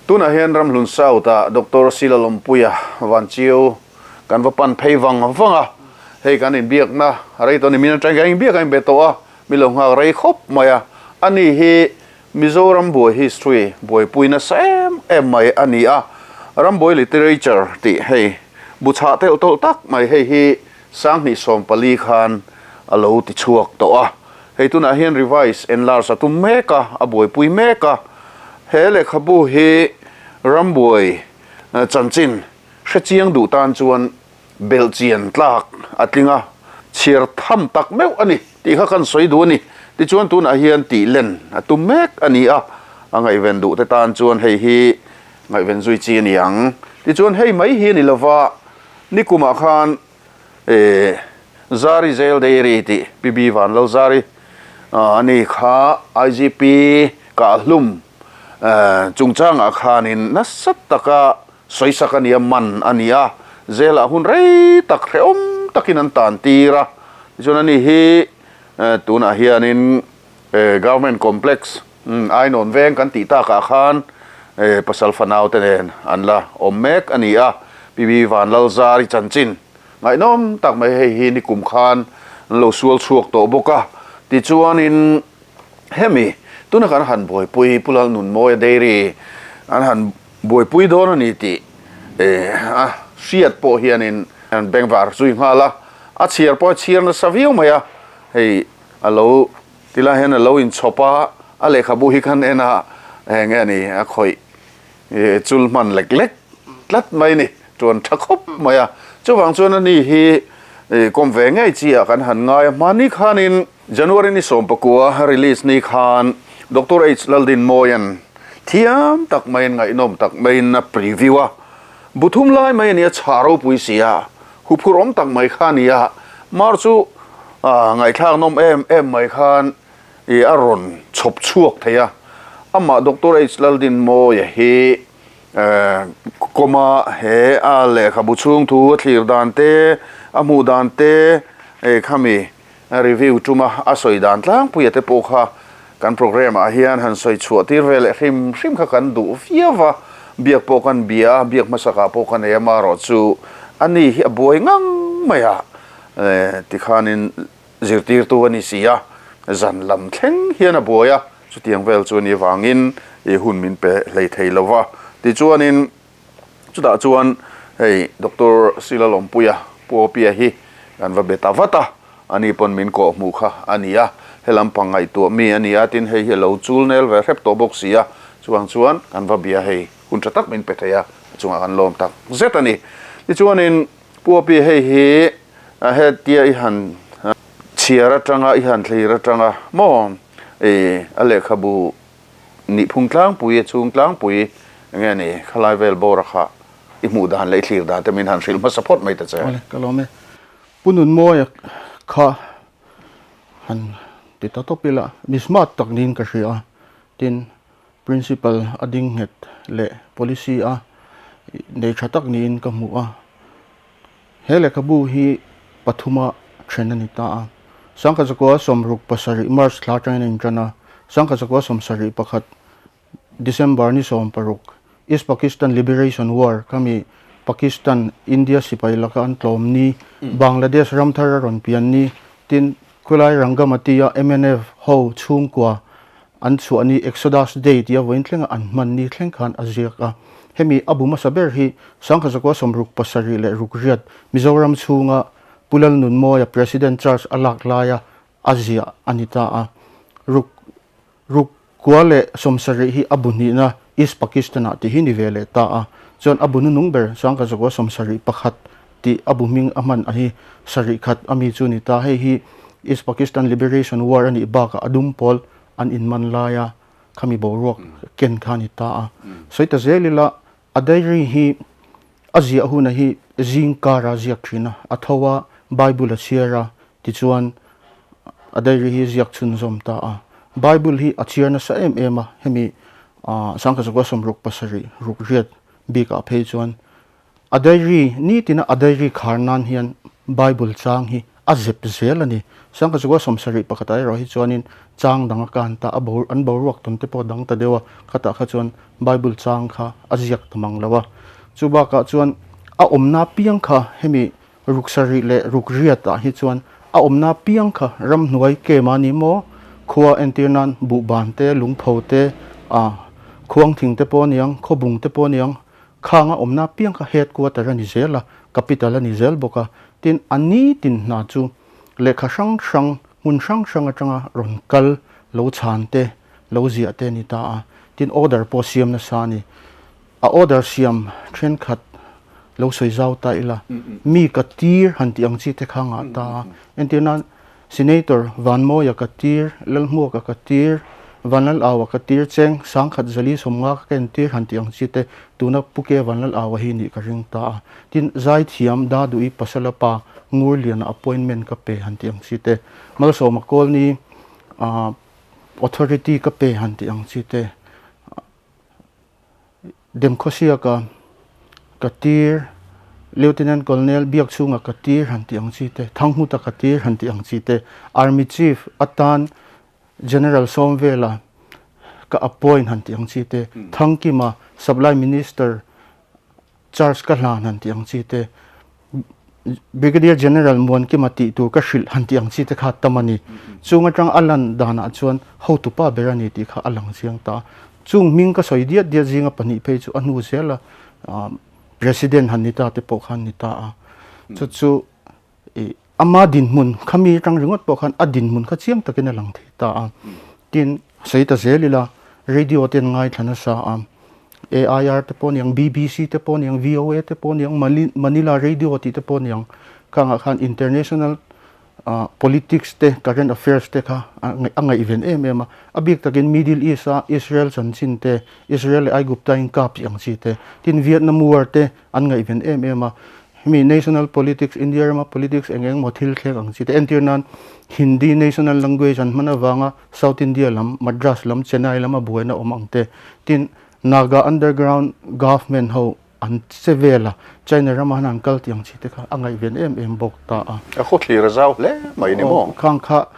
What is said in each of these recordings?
Tunah hian Ramhlun South ah Doctor Sila Lawmpuia Vanchiu kan va pan phei vang vang a, hei kan inbiakna rei tawh a ni, min atangin kan inbiak a inbe tawh a, mi lo nghak rei khawp mai a, ani hi Mizoram buai history buaipui nasa em em mai a ni a, Rambuai literature tih hei bu chhah telh tawlh tak mai hei hi 2014 khan a lo ti chhuak tawh a, hei tunah hian revise enlarge a tum mek a, a buaipui mek a, he lehkhabu hi Rambuai chanchin hrechiang duh tan chuan belhchian tlak a tling a, chhiar tham tak meuh a ni tih kha kan sawi duh a ni. Tichuan tunah hian tih len a tum mek a ni a, a ngaihven duh te tan chuan hei hi ngaihven zui chi a ni ang. Tichuan hei mai hi a ni lova, nikumah khan eh Zari Jail Dairy tih PB Vanlalzari a ni kha IGP Kahhlum chungchangah khanin nasa taka Sawisak a nia, man a ni a, zelah hun rei tak hrehawm takin an tan tir a. Tichuan ani hi tunah hianin Government Complex Ainawn veng kan tih takah khan pasal fanau te nen an la awm mek a ni a. PB Vanlalzari chanchin ngaihnawm tak mai hei hi nikum khan an lo sual chhuak tawh bawk a. Tichuanin hemi tuna kan han buaipui Pu Lalnunmawia Dairy an han Buaipui dawn a ni tih a hriat pawh hianin an bengvar zui nghal a, a chhiar pawh a chhiar nasa viau mai a, hei a lo ti lai hian a lo inchhawp a, a lehkhabu hi khan en a eng nge ni a khawih chul hman lek lek tlat mai a ni, tuan tha khawp mai a, chuvang chuan a ni hi kawm ve ngei chi ah kan han ngai a, hmani khanin January ni 19 release ni khan Doctor H Laldinmawia'n thiam tak maiin ngaihnawm tak maiin a preview a, bu thum lai mai a nia chhah ropui si a, huphurh awm tak mai kha a ni a, mar chu ngaihthlak nawm em em mai khan i a rawn chhawp chhuak thei a, amah Doctor H Laldinmawia hi kawma he a lehkhabu chhung thu a thlir dan te, a hmuh dan te khami Review tuma a sawi dan tlangpuia te pawh kha kan programme ah hian han sawi chhuah tir ve leh hrim hrim kha kan duh viau va, biak pawh kan bia a, biak hmasakah pawh ka nei a marawh chu a ni hi a buai ngang mai a, tikhanin zirtirtu a ni si a, zan lam thleng hian a buai a, chutiang vel chu a nih avangin i hun min pe hlei thei lo va, tichuanin. Chutah chuan hei Doctor Sila Lawmpuia Pu Opia hi kan va be ta vat a, ani pawn min kawh hmuh kha a ni a, he lampang ngaihtuah mi a ni a, tin hei hi a lo chul nel ve hrep tawh bawk si a, chuvang chuan kan va bia hei hun tha tak min pe thei a, a chungah kan lawm tak zet a ni. Tichuanin Pu Opia hei hi hetia i han chhiar atanga i han thlir atanga maw i a lehkhabu Nihphung tlangpui, a chhung tlangpui enge ni khalai vel bawra kha i hmuh dan leh i thlir dan te min han hrilh hmasa phawt mai ta che. Awle, ka lawm e. Pu Nunmawia kha han ti ta tawp ila, mi smart tak niin ka hria a, tin principal a ding nghet leh policy a nei tha tak niin ka hmu a. He lehkhabu hi pathuma then a ni ta a. 1967 March thla atangin a intan a, 1971 December ni 16 East Pakistan Liberation War khami Pakistan India sipai laka an tlawm ni, Bangladesh ram thar a rawn pian ni, tin khulai Rangamati-a mnf ho chhungkua An chhuah ni Exodus Day tia vawiin thlenga an hman ni thleng khan a ziak a. Hemi a bu hmasa ber hi 1967 leh rukriat Mizoram chhunga Pu Lalnunmawia President Charge a lak laia a ziah a ni ta a. Ruk ruk kua leh 70 hi a bu hnihna East Pakistan-ah tih hi ni ve leh ta a. Chuan a bu hnunung ber 1971 tih a bu hming a hman a hi sarih khat a mi chu ni ta. Hei hi East Pakistan Liberation War a nih bakah a dum pawl an inman laia khami boruak ken kha a ni ta a. Sawi ta zel ila a diary hi a ziah huna hi zing kara ziak thin a, a tho a, Bible a chhiar a, tichuan a diary hi ziak chhunzawm ta a. Bible hi a chhiar nasa em em a, hemi 1967 rukriat bikah phei chuan A diary, nitina a diary khar nan hian Bible chang hi a zep zel a ni. Sangkazukua 71 ah erawh hi chuanin chang dang a kan ta a, an boruak tawn te pawh a dang ta deuh a, khatah kha chuan Bible chang kha a ziak ta mang lo a. Chu bakah chuan a awmna piang kha hemi ruk sarih leh ruk riat ah hi chuan a awmna piang kha ramhnuai kem a ni maw? Khua entir nan buhban te, lungpho te, ah khuangthing te pawh a niang, khawbung te pawh a niang, khang a awmna piang kha headquarter a ni zel a, capital a ni zel bawk a. Tin, a nitin hna chu lehkha hrang hrang, hmun hrang hrang atanga rawn kal lo chhan te, lo ziah te a ni ta a. Tin, order pawh siam nasa a ni. A order siam thenkhat lo sawi zau ta ila, mi ka tir han tih ang chi te kha ngah ta a. Entir nan, Senator Vanmawia ka tir, Lalhmuaka ka tir, Vanlalaua ka tir, Cheng Sangkhat Zali Sawmnga ka ken tir han tih ang chi te tuna Pu Ke Vanlalaua hi nih ka ring ta a. Tin, Zaithiam Daduhi Pasala pa Ngurliana appointment ka pe han tih ang chi te, Malsawma Kawlni authority ka pe han tih ang chi te, Demkhawsiaka ka tir, Lieutenant Colonel Biakchhunga ka tir han tih ang chi te, Thanghuta ka tir han tih ang chi te, Army Chief atan General Sawmvela ka appoint han tih ang chi te, Thangkima Supply Minister Charge ka hlan han tih ang chi te, Brigadier General Muankima tih tur ka hrilh han tih ang chi te kha tam a ni. Chung atang a lan danah chuan hotupa ber a ni tih kha a lang chiang ta a. Chung hming ka sawi diat diat zinga pahnih phei chu a hnu zel a, President han ni ta te pawh khan ni ta a. Chu chu I ama dinhmun khami atang ringawt pawh khan a dinhmun kha chiang takin a lang thei ta a. Tin, sawi ta zel ila, radio te an ngaithla nasa a, AIR te pawh aniang, BBC te pawh aniang, VOA te pawh aniang, Manila radio tih te pawh aniang, khangah khan international politics te, current affairs te kha a ngaihven em em a. A bik takin Middle East a Israel chanchin te, Israel leh Aigupta inkap tih ang chi te, tin Vietnam war te an ngaihven em em a. Hemi national politics, India rama politics eng eng maw thil thleng ang chi te entir nan Hindi national language an hman avanga South India lam, Madras lam, Chennai lama buaina awm ang te. Tin, Naga underground government ho an che vel a, China rama han an kal tih ang chi te kha a ngaihven em em bawk ta a. A khawthlir a zau hle mai ni maw? Khang kha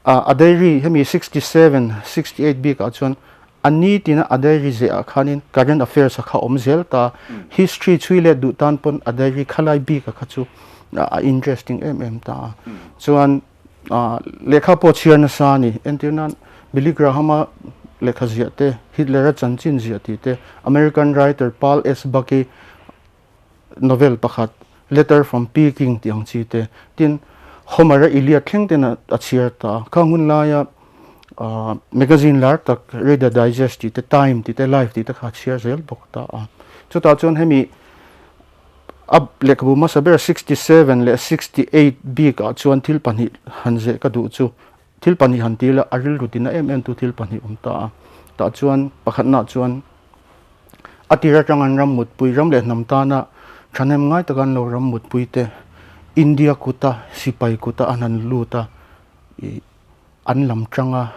a diary hemi 67, 68 bikah chuan A ni tina a diary zeh ah khanin current affairs a kha awm zel ta, history chhui let duh tan pawn a diary khalai bik a kha chu a interesting em em ta a. Chuan lehkha pawh chhiar nasa a ni, entir nan Billy Graham-a lehkha ziah te, Hitler-a chanchin ziah tih te, American writer Paul S. Buck-i novel pakhat Letter from Peking tih ang chi te, tin Homer-a Iliad thleng ten a chhiar ta a. Khang hun laia magazine lar tak Reader Digest tih te, Time tih te, Life tih te kha a chhiar zel bawk ta a. Chutah chuan hemi a lehkhabu hmasa ber 67 leh 68 bikah chuan thil pahnih han zeh ka duh chu thil pahnih han ti ila a rilru tina em em tu thil pahnih awm ta a. Tah chuan pakhatnaah chuan A tir atang an ram mutpui, ram leh hnam tana thahnem ngai taka an lo ram mutpui te India kuta sipai kuta an han lut a, ih an lam tanga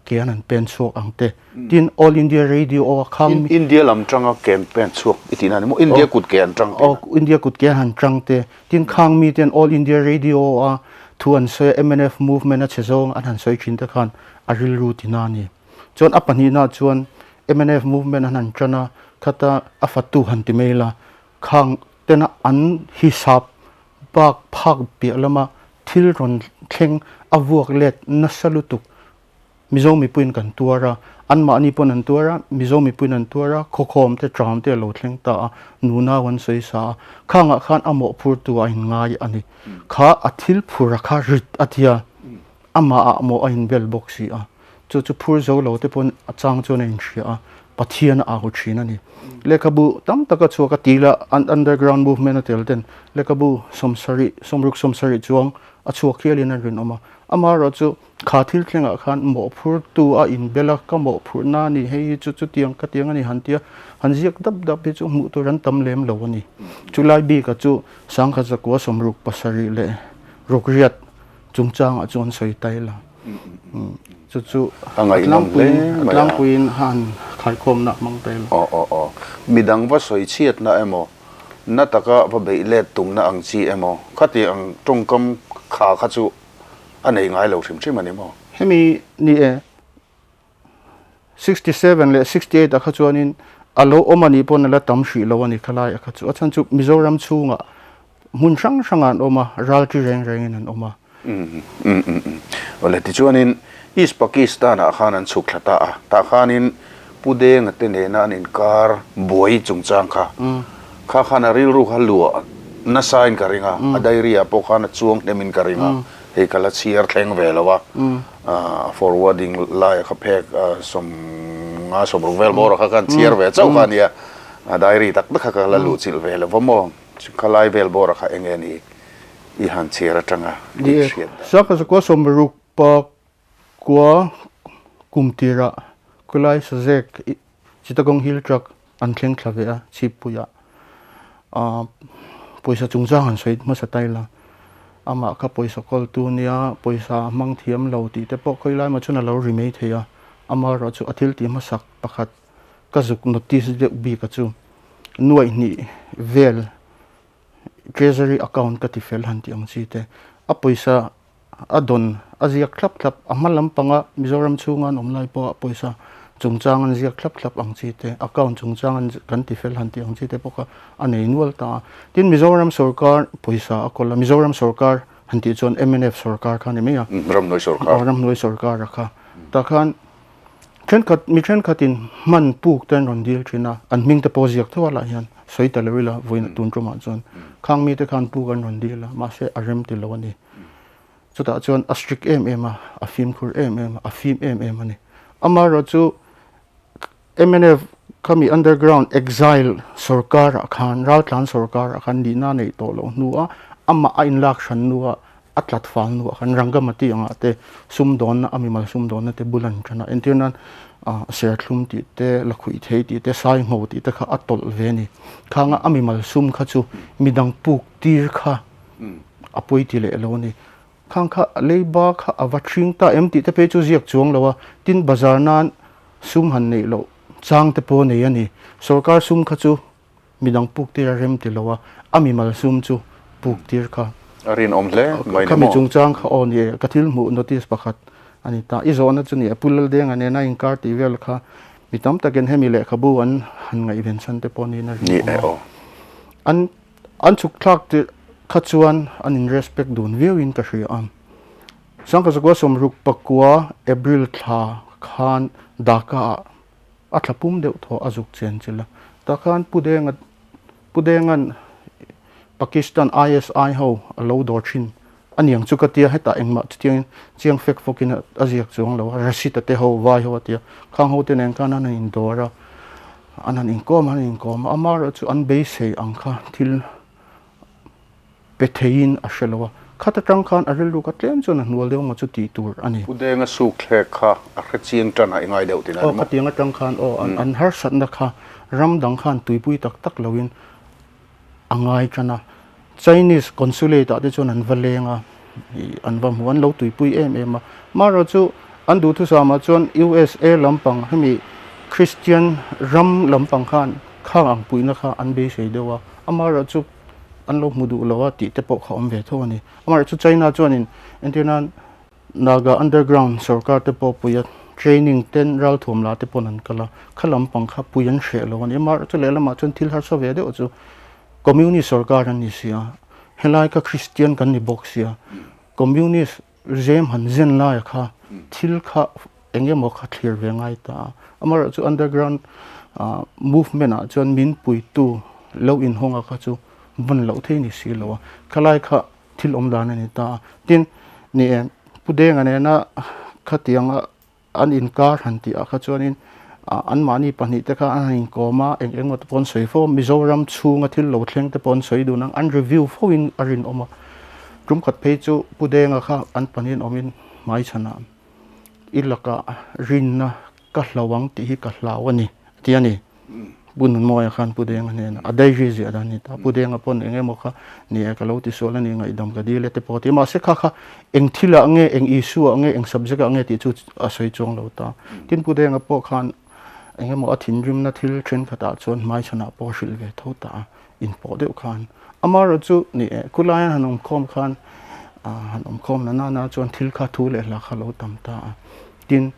ke an han pen chhuak ang te. Tin, All India Radio aw a khang mi. India lam tanga ke an pen chhuak i tihna a ni maw? India kut ke an tang tihna. Aw, India kut ke an han tang te. Tin, khang mi ten All India Radio aw a thu an sawi a, mnf movement a chhe zawng an han sawi thin te khan a rilru tina a ni. Chuan a pahnihna chuan mnf movement an han tan a, khata a fatu han ti mai la, khang tena an hisap bak phak piah lama thil rawn thleng a vuak let nasa lutuk. Mizo mipuiin kan tuar a, anmahni pawn an tuar a, Mizo mipuiin an tuar a, khawkhawm te ṭam te a lo thleng ta a, nunau an sawi sa a, khangah khan a mawhphurtu a inngai a ni. Kha a thil phur a kha rit a tia. Amah ah maw a inbel bawk si a, chu chu phur zo lo te pawn a chang chuan a inhria a, Pathian a au thin a ni. Lehkhabu tam tak a chhuak a, tila underground movement a tel ten lehkhabu sawmsarih, sawmruk sawmsarih chuang a chhuak hialin a rinawm a. Amaherawh chu kha thil thlengah khan mawhphurtu a inbel a, ka mawhphurhna a ni, hei hi chu chutiang ka tiang a ni han tia han ziak dap dap hi chu hmuh tur an tam lem lo a ni. Chulai bikah chu sangkhat zakua sawmruk pasarih leh rukriat Chungchangah chuan sawi ta ila. Chu chu A ngaihnawm hle mai a. Tlangpuiin han khaikhawmna hmang ta ila. Aw aw aw. Midang va sawi chhiatna emaw, na taka va beih let tumna ang chi emaw, khati ang tawngkam kha kha chu a nei ngai lo hrim hrim a ni maw? Hemi ni e, 67 leh 68 ah kha chuanin a lo awm a nih pawn a la tam hrih lo a ni khalai a kha chu. A chhan chu Mizoram chhungah hmun hrang hrangah an awm a, ralṭi reng rengin an awm a. Awle tichuanin East Pakistan ah khan an chhuk thla ta a, tah khanin Pu Denga te nena an inkar buai chungchang kha kha khan a rilru kha luah nasa in ka ring a, a diary ah pawh khan a chuang hnem in ka ring a, hei ka la chhiar thleng ve lo a, forwarding laia kha phek 50 60 vel bawr ah kha khan chhiar ve chauh kha a nia, a diary tak tak kha ka la luhchilh ve lo va maw, khalai vel bawr ah kha eng nge ni? I han chhiar atanga i hriat dan. Saka zakua sawmruk pa kua kum tirah khawilai sazek Chittagong Hill Truck an thleng thla ve a chhippuiah pawisa chungchang han sawi hmasa ta ila amah kha pawisa kawltu nia pawisa a hmang thiam lo tih te pawh khawilai maw chuan a lo ri mai thei a amaherawh chu a thil tih hmasak pakhat ka zuk notice deuh bik a chu nuaih hnih vel Treasury account ka ti fel han tih ang chi te, a pawisa a dawn a ziak thlap thlap, a hma lampanga Mizoram chhunga an awm lai pawha pawisa chungchang an ziak thlap thlap ang chi te, account chungchang an kan ti fel han tih ang chi te pawh kha a nei nual ta a. Tin, Mizoram sawrkar pawisa a kawl a, Mizoram sawrkar han tih chuan mnf sawrkar kha a ni mai a. Ramhnuai sawrkar. Aw, Ramhnuai sawrkar a kha. Tah khan Thenkhat, mi thenkhatin hman puk te an rawn dil thin a, an hming te pawh ziak tho a lah hian sawi ta lo ila vawiin tun tumah chuan khang mite khan puk an rawn dil a, mahse a rem ti lo a ni. Chutah chuan a strict em em a, a fimkhur em em a, a fim em em a ni. Amaherawhchu mnf khami underground exile sorkarah khan, raltlan sorkarah khan nihna a neih tawh loh hnua amah a inlak hran hnua a tlat fal hnuah khan Rangamati angah te sumdawnna a mimal sumdawnna te bul an tan a, entir nan ah serthlum tih te, lakhuih thei tih te, saingho tih te kha a tawlh ve a ni. Khanga a mimal sum kha chu midang puk tir kha a pawi ti leh lo a ni. Khang kha leiba kha a va thing ta em tih te phei chu ziak chuang lo a, tin bazar nan sum han neih loh chang te pawh a nei a ni. Sorkar sum kha chu Midang puk tir a rem ti lo a, a mimal sum chu puk tir kha. A rinawm hle mai ni maw? Khami chungchang kha aw ni e, ka thil hmuh notice pakhat a ni ta. I zawhna chu ni e, Pu Laldenga nena inkar tih vel kha mi tam takin hemi lehkhabu an han ngaihven chhan te pawh niin a rinawm a. An an chhuk thlak tirh kha chuan an in respect dun viauin ka hria a. Sangkazakua 69 April thla khan Dhaka ah A thla pum deuh thaw a zuk chen chilh a. Tah khan Pu Denga Pu Denga'n Pakistan ISI ho a lo dawr thin a niang chu ka tia hetah engmah chutiangin chiang fek fawkin a ziak chuang lo a, Rashid-a te ho vai ho a tia khang ho te nen khan an han indawr a, an han inkawm a, an han inkawm a, amaherawhchu an beisei ang kha thil Pe theiin a hre lo a, khat atang khan a rilru kha tlem chuan a hnual deuh maw chu tih tur a ni. Pu Denga suk thlek kha a hre chiang tan a i ngai deuh tina ni maw? Aw khatiang atang khan aw an harsatna kha ram dang khan tuipui tak tak loin a ngai tan a, Chinese consulate ah te chuan an va leng a, an va hmu an lo tuipui em em a, marawh chu an duhthusam ah chuan USA lampang hemi Christian ram lampang khan khang ang puihna kha an beisei deuh a, amaherawh chu an lo hmu duh lo a tih te pawh kha awm ve tho a ni. Amaherawhchu China chuanin entir nan Naga underground sorkar te pawh puia training ten ralthuam la te pawn an kal a, kha lampang kha pui an hreh lo a ni. Amaherawhchu lehlamah chuan thil harsa ve deuh chu Communist sorkar an ni si a, helai kha Christian kan ni bawk sia, Communist Zem han zen laia kha thil kha eng emaw kha thlir ve ngai ta a, amaherawhchu underground movement ah chuan min puitu lo inhawng a kha chu vawn loh thei ni si lo a, khalai kha thil awm dan a ni ta a, tin ni e Pu Denga nena khatianga An inkar han tih ah kha chuanin anmahni pahnih te kha an han inkawm a, eng eng emaw te pawh an sawi fo a, Mizoram chhunga thil lo thleng te pawh an sawi dun ang, an review fo in a rinawm a. Tum khat phei chu Pu Denga kha an pahnihin awmin hmaichhanah i lakah rinna ka hlo ang tih hi ka hlau a ni a ti a ni. Pu Nunmawia khan Pu Denga hnenah a diary ziah dan a ni ta. Pu Denga pawn eng emaw kha ni e ka lo ti sual a ni ngaihdam ka dil e te pawh a ti. Mahse kha kha eng thilah nge eng issue ah nge eng subject ah nge tih chu a sawi chuang lo ta. Tin Pu Denga pawh khan eng emaw a thinrimna thil thenkhatah chuan hmaichhanah pawh a hrilh ve tho ta a, inpawh deuh khan. Amaherawhchu ni e khulai an han awmkhawm khan. Han awm khawm na nana chuan thil kha thu leh hla kha lo tam ta a. Tin,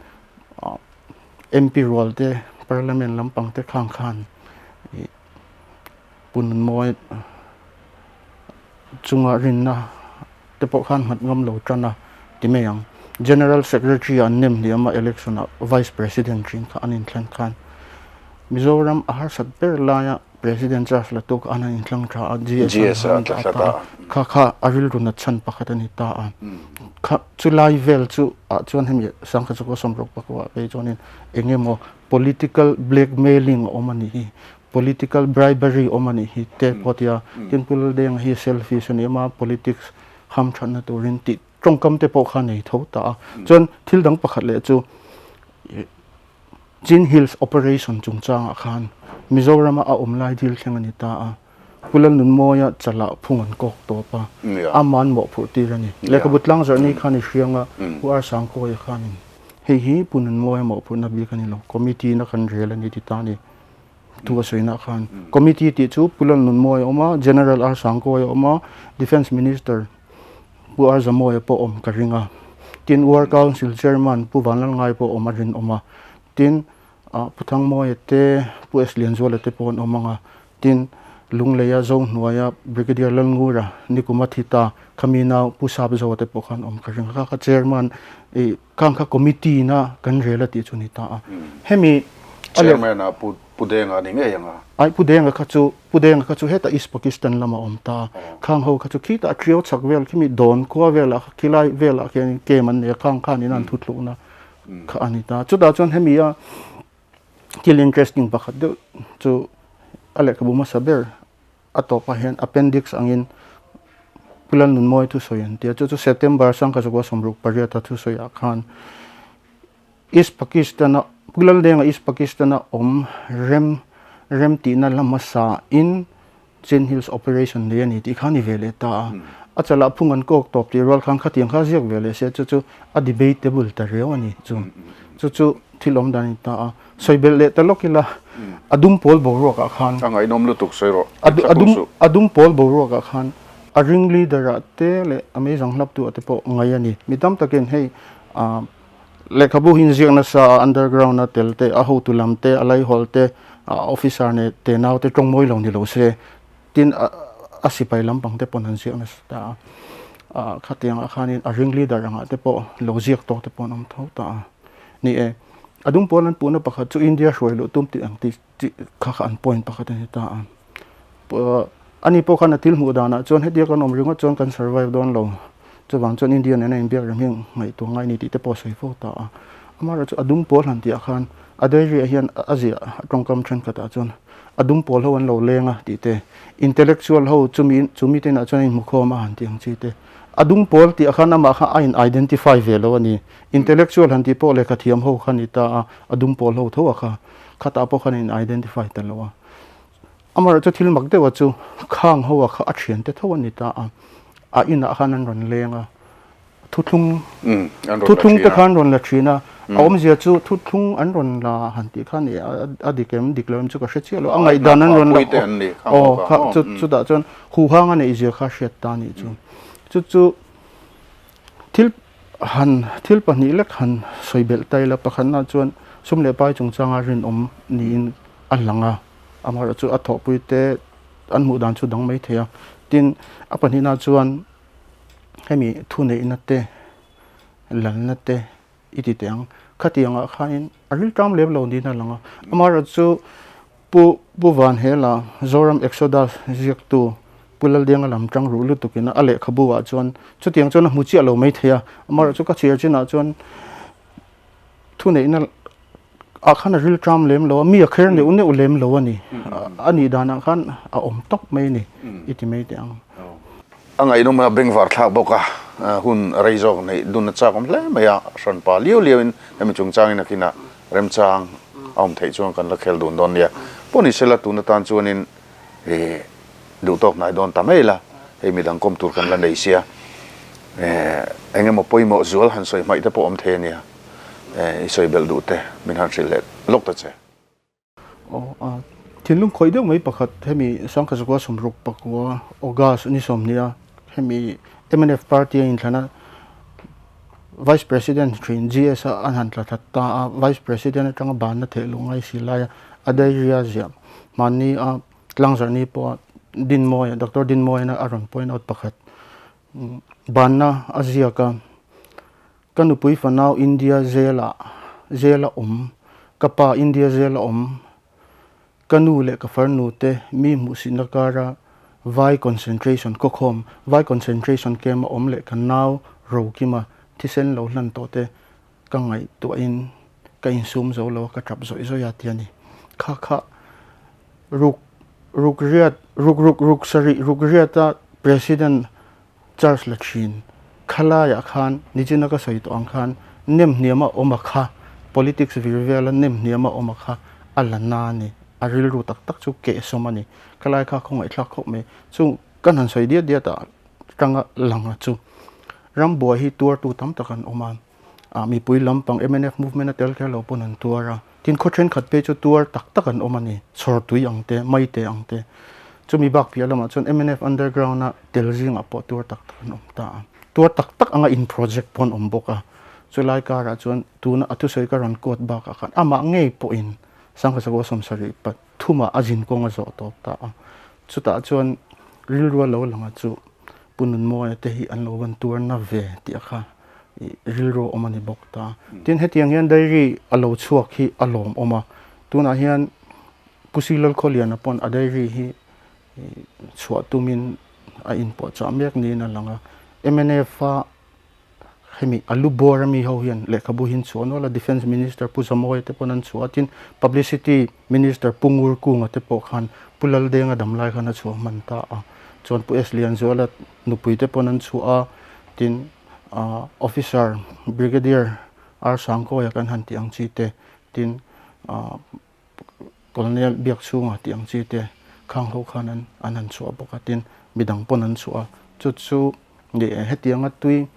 MP rual te, Parliament lampang te khang khan ih Pu Nunmawi chunga rinna te pawh khan nghat ngam lo tan a ti mai ang. General Secretary an nem hniam a election ah Vice President rin kha an inthlan khan Mizoram a harsat ber laia President charge la tu kha an han inthlang tha a, GS an han dah ta a, kha kha a rilru nat chhan pakhat a ni ta a. Kha chulai vel chu ah chuan hemi Sangkhat Chakua Sawmruk pakua ah phei chuanin eng emaw political blackmailing a awm a nih hi, political bribery awm a nih hi te pawh a ti a. Tin Pu Laldenga hi selfish a ni em a, politics hamthatna turin tih tawngkam te pawh kha a nei tho ta a. Chuan thil dang pakhat leh chu Chin Hills Operation chungchangah khan Mizorama a awm lai dil thleng a ni ta a, Pu Lalnunmawia chalah phung an kawk tawp a, ama'n mawhphurh tir a ni. Lehkhabu tlangzarh ni khan i hriang a, Pu R Sangkawia khanin hei hi Pu Nunmawia mawhphurhna bik a ni lo, Committee na kan rel a ni ti ta a ni. Thu a sawina khan Committee tih chu Pu Lalnunmawia a awm a, General R Sangkawia a awm a, Defence Minister Pu R Zamawia pawh awm ka ring a, tin War Council Chairman Pu Vanlalngai pawh awm a rinawm a, tin Pu Thangmawia te, Pu S Lianzuala te pawh an awm ang a, tin Lungleia Zohnuaia Brigadier Lalngura Nikuma Thita khami nau Pu Sapzoa te pawh khan awm ka ring a, kha kha Chairman ih khang kha Committee na kan rel a tih chu a ni ta a, hemi a leh. Chairman ah Pu Pu Denga a ni ngei ang a. Ai Pu Denga kha chu Pu Denga kha chu hetah East Pakistan lama awm ta. Khang ho kha chu khitah a ṭiau chak vel khimi dawn khua velah kha khilai velah khianin camp an nei a, khang khanin an thuthlukna kha a ni ta. Chutah chuan hemi a thil interesting pakhat deuh chu a lehkhabu hmasa ber a tawpah hian appendix angin Pu Lalnunmawi thusawi an ti a, chu chu September sangkha zakua 68 a thusawiah khan East Pakistan-a Pu Laldenga East Pakistan-a awm rem rem tihna la hmasa in Chin Hills Operation nei a ni tih kha a ni ve leh ta a. A chalah phung an kawk tawp tih rual khan khatiang kha a ziak ve leh sia chu chu a debatable ta riau a ni chu. Chu chu thil awm dan a ni ta a. Sawi belh leh ta lawk ila a dum pawl boruakah khan A ngaihnawm lutuk sawi rawh. A dum a dum pawl boruakah khan a ring leader ah te leh a meizang hlaptu ah te pawh ngaih a ni. Mi tam takin hei ah Lehkhabu hi inziak nasa a, underground a tel te, a hotu lam te, a laihawl te, a officer ne te nau te tawng mawi lo ni lo se, tin a sipai lampang te pawn an ziak nasa ta a. Ah khatiang ah khanin a ring leader angah te pawh lo ziak tawk te pawh an awm tho ta a. Ni e, a dum pawl an puhna pakhat chu India hruai luh tum tih ang tih tih kha kha an point pakhat a ni ta a. Ani pawh khan a thil hmuh danah chuan hetiang kan awm ringawt chuan kan survive dawn lo, chuvang chuan India nena inbiak reng hi ngaihtuah ngai a ni tih te pawh a sawi fo ta a. Amaherawhchu chu a dum pawl han tihah khan a diary ah hian a ziah a tawngkam thenkhatah chuan a dum pawl ho an lo leng a tih te, intellectual ho chumi chumi te inah chuan a inhmukhawm a han tih ang chi te. A dum pawl tihah khan amah kha a in identify ve lo a ni. Intellectual han tih pawh lehkha thiam ho kha a ni ta a, a dum pawl ho tho a kha khatah pawh khan a in identify ta lo a. Amaherawhchu thil mak deuha chu khang ho a kha a thiante tho a ni ta a, a inah khan an rawn leng a, thuthlung thuthlung te khan rawn la thin a, a awmzia chu thuthlung an rawn la han tih khan a dik em dik lo em chu ka hre chiah lo, a ngaihdan an rawn la aw kha chu chutah chuan huhang a neih zia kha hriat ta a nih chu, chu chu thil han thil pahnih lek han sawi belh ta ila pakhatna chuan sum leh pai chungchanga rinawm niin a lang a. Amaherawh chu a thawhpui te an hmuh dan chu dang mai thei a, tin a pahnihna chuan hemi thuneihna te lalna te i ti teh ang, khatiang ah khanin a rilṭam lem lo niin a lang a, amaherawh chu Pu Pu Vanhela Zoram Exodus ziaktu Pu Laldenga lam ṭang ruh lutukin a lehkhabu ah chuan chutiang chuan a hmu chiah lo mai thei a, amaherawh chu ka chhiar chinah chuan thuneihna ah khan a ril ṭam lem lo a, mi a kher neuh neuh lem lo a ni. A nih danah khan a awm tawp mai a ni i ti mai teh ang. A ngaihnawm a bengvar thlak bawk a, hun rei zawk neih dun a chak awm hle mai a, hranpa liau liauin hemi chungchangin a kinah remchang a awm theih chuan kan la khel dun dawn nia. Pawh ni sela tun atan chuanin ih duh tawk hnai dawn ta mai la, hei midang kawm tur kan la nei sia, eng emaw pawimawh zual han sawi hmaih te pawh awm thei a nia. I sawi belh duh te min han hrilh leh lawk ta che. Aw a thinlung khawih deuh mai pakhat hemi Sangkha Zakua 64 August ni 20 a. Hemi mnf party a inthlan a Vice President thin GS a an han tla that ta a, Vice President atanga banna theih luh ngai si laia a diary a ziah hmanni a tlangzarhni pawha Dinmawia Doctor Dinmawia a rawn point out pakhat banna a ziak a, Ka nupui fanau India zela zela awm, ka pa India zela awm, Ka nu leh ka farnu te mi hmuhsihna kara Vai concentration khawkhawm, Vai concentration camp a awm leh ka nau Rokima thisen lo hlan tawh te ka ngaihtuahin ka insum zo lo a, ka tap zawih zawih a ti a ni. Kha kha ruk ruk riat ruk ruk ruk sarih ruk riata President Charge la thin. Khalaiah khan nichina ka sawi tawh ang khan nem hniama awm a kha, politics vir vela nem hniama awm a kha a la na a ni. A rilru tak tak chu kehsawm a ni. Khalai kha khawngaihthlak khawp mai. Chung kan han sawi diat diat ah tanga lang a chu. Rambuai hi tuartu tam tak an awm a. Ah mipui lampang mnf movement a tel kher lo pawn an tuar a, tin khaw thenkhat phei chu tuar tak tak an awm a ni, chhawr tui ang te, mai te ang te. Chumi bak piah lamah chuan mnf underground a tel zingah pawh tuar tak tak an awm ta a, tuar tak tak anga in project pawh an awm bawk a. Chulai karah chuan tuna a thusawi ka rawn quote bakah khan amah ngei pawhin Sangkhasaw 70 thumah a zin kawng a zawh tawp ta a, chutah chuan rilru a lo lang a chu Pu Nunmawia te hi an lo van tuar na ve tih a kha rilru a awm a ni bawk ta. Tin hetiang hian diary a lo chhuak hi a lawm awm a, tunah hian Pu Silalkhawliana pawn a diary hi chhuah tumin a inpuahchah mek niin a lang a, mnf a Hemi a lu bawr ami ho hian lehkhabu hi an chhuah nual a, Defence Minister Pu Zamawia te pawn an chhuah a, tin Publicity Minister Pu Ngur Kunga te pawh khan Pu Laldenga dam lai khan a chhuah hman ta a, chuan Pu S Lianzuala nupui te pawn an chhuah a, tin ah Officer Brigadier R Sangkawia kan han tih ang chi te, tin ah Colonel biak chhunga tih ang chi te khang ho khan an an han chhuah bawk a, tin midang pawn an chhuah a, chu chu hetianga tui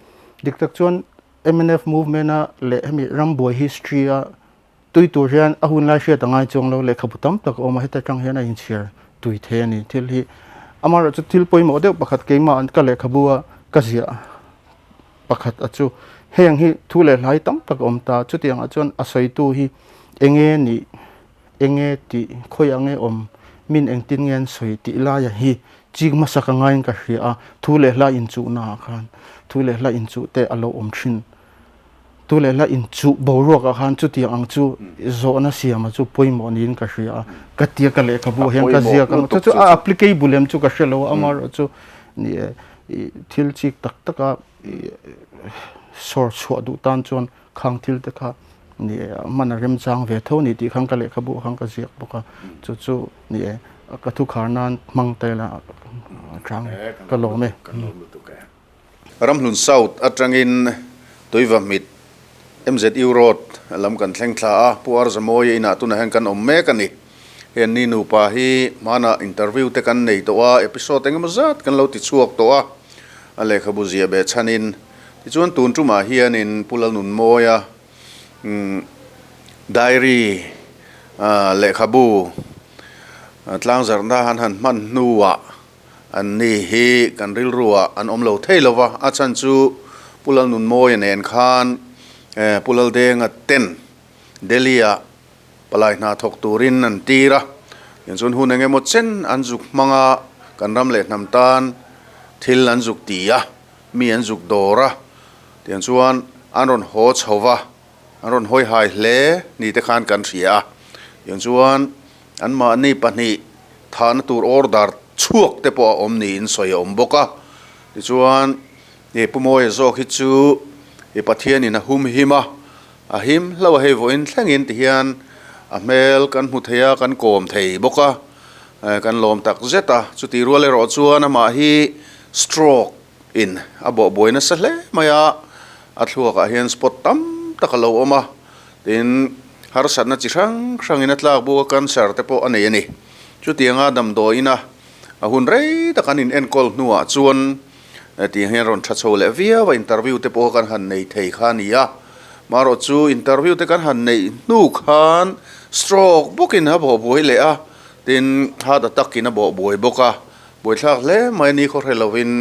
dik tak chuan mnf movement a leh hemi rambuai history a tui tur hian a hun lai hriat a ngai chuang lo lehkhabu tam tak a awm a, heta tang hian a inchhiar tui thei a ni thil hi amaherawhchu thil pawimawh deuh pakhat keimah ka lehkhabu a ka ziah. Pakhat a chu, Heng hi thu leh hlai tam tak a awm ta, chutiangah chuan a sawitu hi enge nih, enge tih, khawiah nge awm, min engtin nge an sawi tih laia hi chik hmasa ka ngaiin ka hria a, thu leh hla inchuhnaah khan thu leh hla inchuh te a lo awm thin. Thu leh hla inchuh boruakah khan chutiang ang chu zawhna siama chu pawimawh niin ka hria a, ka tia ka lehkhabu ah hian ka ziak ang, chu chu a applicable em chu ka hre lo a, amaherawhchu ni e. I thil chik tak taka i sawr chhuah duh tan chuan khang thil te kha ni e hman a remchang ve tho ni tih khan ka lehkhabu khan ka ziak bawk a, chu chu ni e ka thu khar nan hmang ta ila a chang ka lawm e. Ramhlun South atangin Tuivahmit MZU Road lam kan thleng thla a, Pu Arzamawia inah tunah hian kan awm mek a ni. Hei anni nupa hi hmanah interview te kan nei tawh a, episode engemaw zat kan lo ti chhuak tawh a, a lehkhabu ziah beh chhanin. Tichuan tun tumah hianin Pu Lalnunmawia diary lehkhabu tlangzarhna an han hman hnuah Anni hi kan rilruah an awm lo thei lo va, a chhan chu Pu Lalnunmawia nen khan Pu Laldenga ten Delhi-ah palai hna thawk turin an tir a, tichuan hun eng emaw chen an zuk hmang a, kan ram leh hnam tan thil an zuk ti a, mi an zuk dawr a, tichuan an rawn haw chho va, an rawn hawi hai hle ni te khan kan hria a, tichuan Anmahni pahnih thahna tur order chhuak te pawh a awm niin sawi a awm bawk a. Tichuan, i Pu Mawia zawk hi chu i Pathianin a hum him a, a him hlauh a hei vawiin thlengin tihian a hmel kan hmu thei a, kan kawm thei bawk a, kan lawm tak zet a. Chutih rual erawh chuan amah hi stroke in a bawhbuai nasa hle mai a, a thluakah hian spot tam tak a lo awm a. Tin, harsatna chi hrang hrangin a tlak buk a, cancer te pawh a nei a ni. Chutianga damdawiina a hun rei tak an inenkawl hnuah chuan tiang hian rawn tha chho leh viau a, interview te pawh kan han nei thei kha a ni a. Marawh chu interview te kan han neih hnu khan stroke bawkin a bawhbuai leh a, tin heart attack in a bawhbuai bawk a, buaithlak hle mai a ni khaw hre lovin.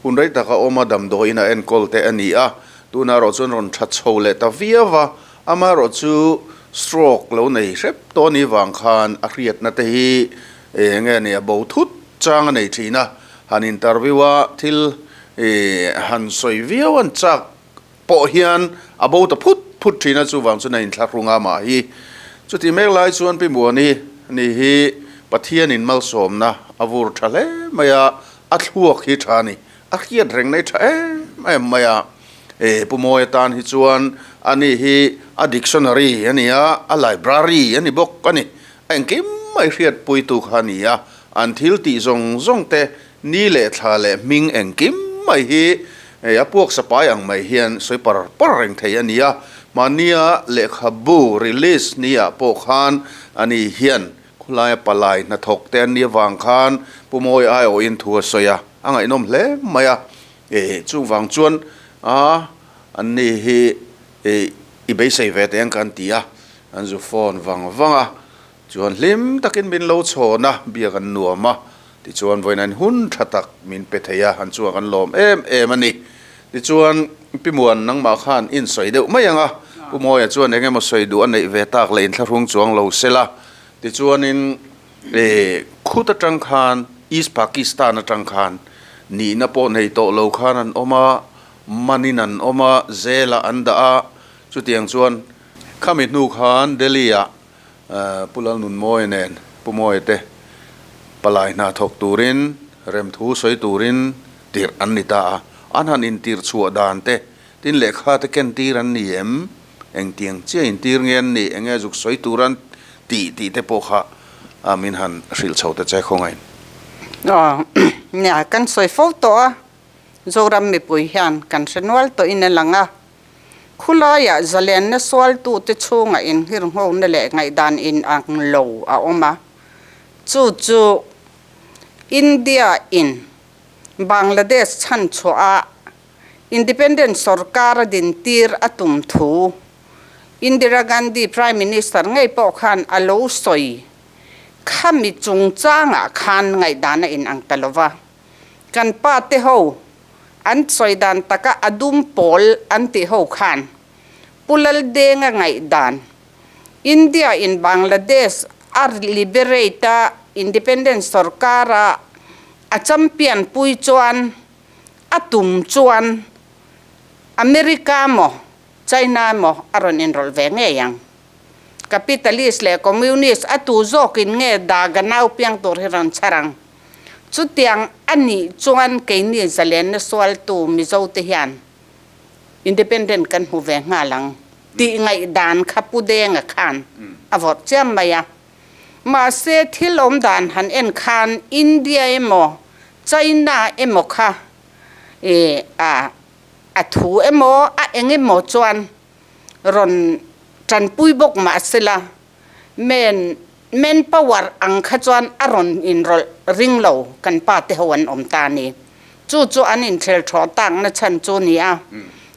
Hun rei taka awm a damdawiin a enkawl te a ni a, tunah erawh chuan rawn tha chho leh ta viau va, amaherawh chu stroke lo nei hrep tawh a nih vang khan a hriatna te hi eng nge ni a bo thut chang a nei thin a, han interview a thil han sawi viau an chak pawh hian a bo ta phut phut thin a, chuvang chuan a inthlahrung a mah hi. Chutih mek lai chuan Pi Muani ni hi Pathianin malsawmna a vur tha hle mai a, a thluak hi tha a ni, a hriat reng nei tha em em mai a. E Pu Mawia tan hi chuan ani hi a dictionary a ni a, a library a ni bawk a ni. A engkim mai hriatpuitu kha a ni a, an thil tih zawng zawng te Ni leh thla leh hming engkim mai hi a puak sapai ang mai hian sawi par par reng thei a ni a, mahnia lehkhabu release ni ah pawh khan ani hian khawlaia palai hnathawk te an nih avang khan Pu Mawi aiawhin thu a sawi a, a ngaihnawm hle mai a, chuvang chuan a an ni hi i beisei ve teh ang ka an ti a, an zu phone vang vang a. Chuan hlim takin min lo chhawn a, biak an nuam a, tichuan vawiin hun tha tak min pe thei a, an chungah kan lawm em em a ni. Tichuan Pi Muan nangmah khan in sawi deuh mai ang a, Pu Mawia chuan eng emaw sawi duh a neih ve tak leh inthlahrung chuang lo se la. Tichuanin e khut atang khan East Pakistan atang khan nihna pawh nei tawh lo khan an awm a, manin an awm a, zelah an dah a, chutiang chuan khami hnu khan Delhi-ah Pu Lalnunmawia nen Pu Mawia te palai hna thawk turin remthu sawi turin tirh an ni ta a, an han intirh chhuah dan te, tin lehkha te ken tir an ni em, engtiang chiah intir nge an nih, enge zuk sawi tur an tih tih te pawh kha min han hrilh chho ta che khawngain. Aw, nia kan sawi fo tawh a, Zoram mipui hian kan hre nual tawhin a lang a, Khulaiah zalenna sualtute chhungah inhirnghawkna leh ngaihdan inang lo a awm a, chu chu India in Bangladesh chhanchhuah a Independent sorkar a dintir a tum thu Indira Gandhi Prime Minister ngei pawh khan a lo sawi khami chungchangah khan ngaihdan a inang ta lo va, kan pa te ho An sawi dan taka a dum pawl an tih ho khan Pu Laldenga ngaihdan India in Bangladesh a liberate a independence sorkar a a champion pui chuan a tum chuan America maw China maw a rawn inrawlh ve ngei ang. Capitalist leh Communist a tu zawkin nge daga nau piang tur hi rawn chhar ang. Chutiang a nih chuan keini zalenna sualtu Mizote hian Independent kan hmu ve nghal ang tih ngaihdan kha Pu Denga khan a vawrh chiam mai a. Mahse thil awm dan han en khan India emaw China emaw kha a a thu emaw a eng emaw chuan rawn tanpui bawk mahsela Men man power ang kha chuan a rawn inrawlh ring lo kan pa te ho an awm ta a ni. Chu chu an inthel thaw takna chhan chu ni a.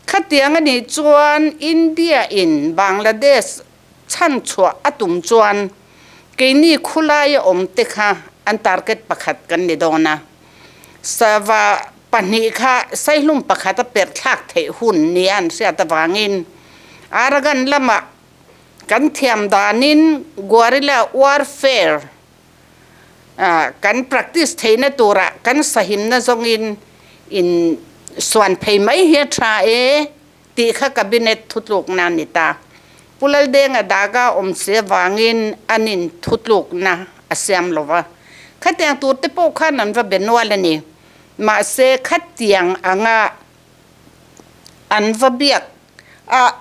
Khatiang a nih chuan India in Bangladesh chhan chhuah a tum chuan keini khulaia awm te kha an target pakhat kan ni dawn a. Sava pahnih kha saihlum pakhat a perh thlak theih hun nia an hriat avangin Arakan lamah Kan thiam danin guerrilla warfare kan practice theihna turah kan sahimna zawngin in suan phei mai hi a tha e tih kha cabinet thutlukna a ni ta. Pu Laldenga daga awm si avangin an in thutlukna a siam lo va. Khatiang tur te pawh khan an va be nual a ni. Mahse khatiang anga an va biak A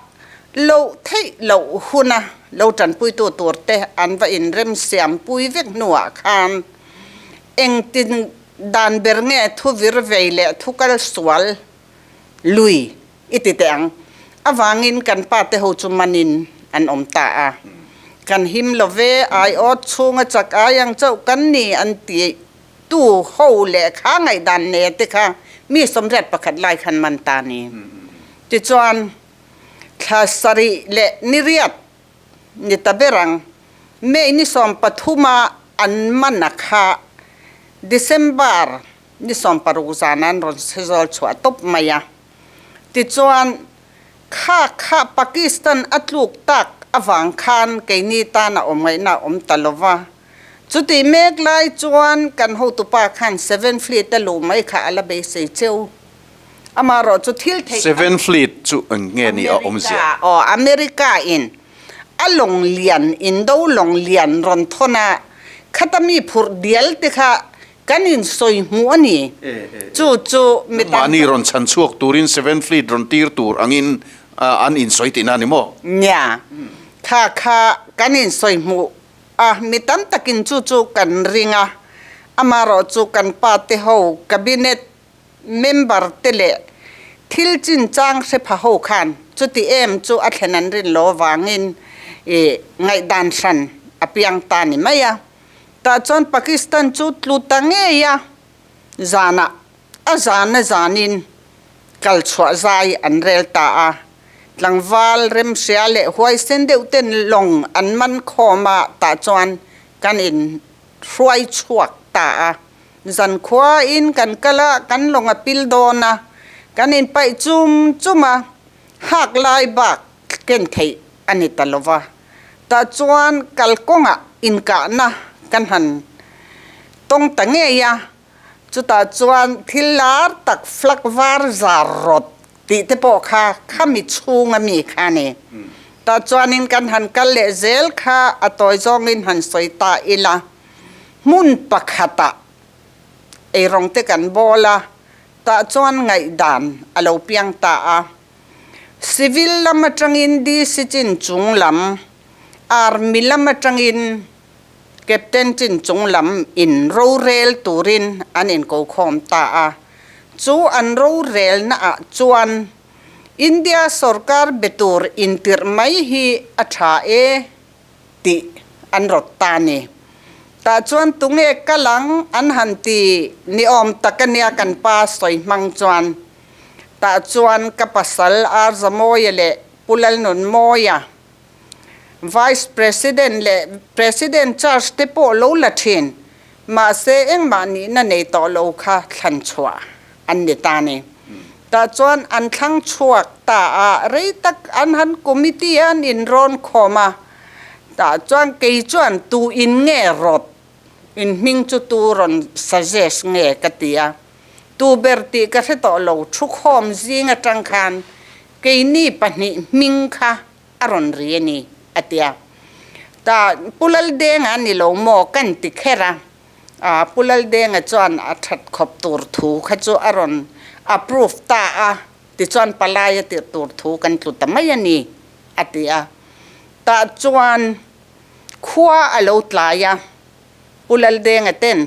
loh theih loh huna lo tanpuitu turte an va inremsiampui vek hnuah khan engtin dan ber nge thu vir vei leh thu kal sual lui i ti teh ang. Avangin kan pate ho chu manin an awm ta a. Kan him lo ve, aiawt chhunga chak ai ang chauh kan ni an ti tu ho leh kha ngaihdan ne te kha mi 81 lai khan man ta ni. Tichuan, thla sarih leh ni riat ni ta ber ang, May ni 13 a an man a kha December Ni 60 zana an rawn chhe zawl chhuah tawp mai a. Tichuan, kha kha Pakistan a tluk tak avang khan keini tan a awm ngaihna a awm ta lo va. Chutih mek lai chuan kan hotupa khan Seven Fleet a luh mai kha a la beisei cheu. Amaherawh chu thil theih a. Seven Fleet chu eng nge ni a awmzia? America, aw, America in a lawng lian, indo lawng lian rawn thawn a, khata mi phurh dial te kha kan insawi hmuh a ni. Chu chu mi tam. Mahni rawn chhan chhuak turin Seven Fleet rawn tir tur angin an insawi tihna a ni maw? Nia, kha kha kan insawi hmuh a, mi tam takin chu chu kan ring a, amaherawh chu kan pa te ho cabinet Member te leh thil chinchang hre pha ho khan chuti em chu a thlen an rin lo avangin i ngaihdan hran a piang ta ni mai a. Tah chuan Pakistan chu tlu ta ngei a, zanah a zan a zanin kal chhuah zai an rel ta a. Tlangval remhria leh huaisen deuh ten lawng an man khawm a, tah chuan kan in hruai chhuak ta a. Zankhuain kan kal a, kan lawng a pil dawn a, kan inpaih chum chum a, hak lai bak ken theih a ni ta lo va. Tah chuan kalkawngah inkahna kan han tawng ta ngei a, chutah chuan thil lar tak flak var zar rawt tih te pawh kha khami chhunga mi kha a ni. Tah chuanin kan han kal leh zel kha a tawi zawngin han sawi ta ila. Hmun pakhatah eirawng te kan bawl a, tah chuan ngaihdan a lo piang ta a. Civil lam atangin DC chin chung lam, Army lam atangin Captain chin chung lam in rorel turin an inkokhawm ta a. Chu an rorelna ah chuan India sorkar be tur intirh mai hi a tha e. tih an rawt ta a ni. Tah chuan tunge kal ang an han ti ni awm tak a nia kan pa sawi hmang chuan. Tah chuan ka pasal Arzamawia leh Pu Lalnunmawia, Vice President leh President charge te pawh lo la thin, mahse engmah nihna nei tawh lo kha thlan chhuah an ni ta a ni. Tah chuan an thlang chhuak ta a, rei tak an han committee a an inrawn khawm a, tah chuan kei chuan tu in nge rawt in hming chu tu rawn suggest nge ka ti a, tu ber tih ka hre tawh lo, thu khawm zing atang khan keini pahnih hming kha a rawn ri a ni a ti a, tah Pu Laldenga a ni lo maw kan ti kher a. A Pu Laldenga chuan a that khawp tur thu kha chu a rawn approve ta a, tichuan palai a tirh tur thu kan tlu ta mai a ni, a ti a. Tah chuan khua a lo tlai a, Pu Laldenga ten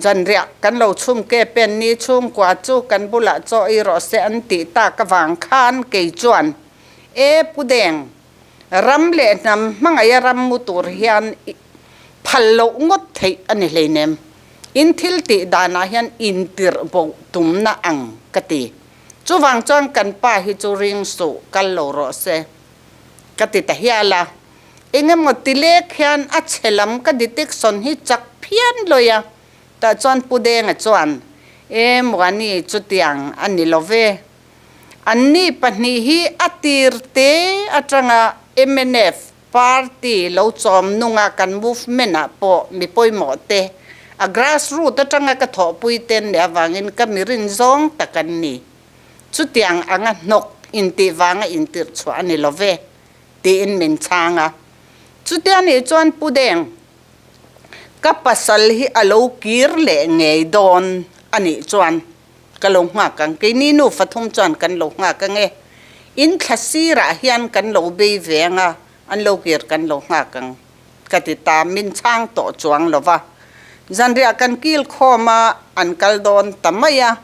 zanriah kan lo chhum ke pen ni chhungkua chu kan bulah chaw ei rawh se an tih tak avang khan kei chuan, E Pu Deng, Ram leh hnam hmangaih a ram mu tur hian phal loh ngawt theih a ni hleinem. In thil tih danah hian intirh bo tumna ang ka ti. Chuvang chuan kan pa hi chu ring suh kal lo rawh se ka ti ta hial a. Engemaw ti lek hian a chhe lam ka detection hi chak phian lawi a. Tah chuan Pu Denga chuan, E Muani chutiang a ni lo ve. Anni pahnih hi a tir te atanga mnf party lo chawm nunga kan movement ah pawh mi pawimawh te, a grass root atanga ka thawhpui te an nih avangin ka mi rin zawng tak an ni. Chutiang anga hnawk intih vanga intirh chhuah a ni lo ve, tiin min chhang a. Chutia nih chuan Pu Deng, ka pasal hi a lo kir leh ngei dawn a nih chuan Ka lo nghak ang, keini nu fathum chuan kan lo nghak ang e. In thla sirah hian kan lo bei ve ang a, an lo kir kan lo nghak ang ka ti ta, min chhang tawh chuang lo va. Zanriah kan kil khawm a, an kal dawn ta mai a.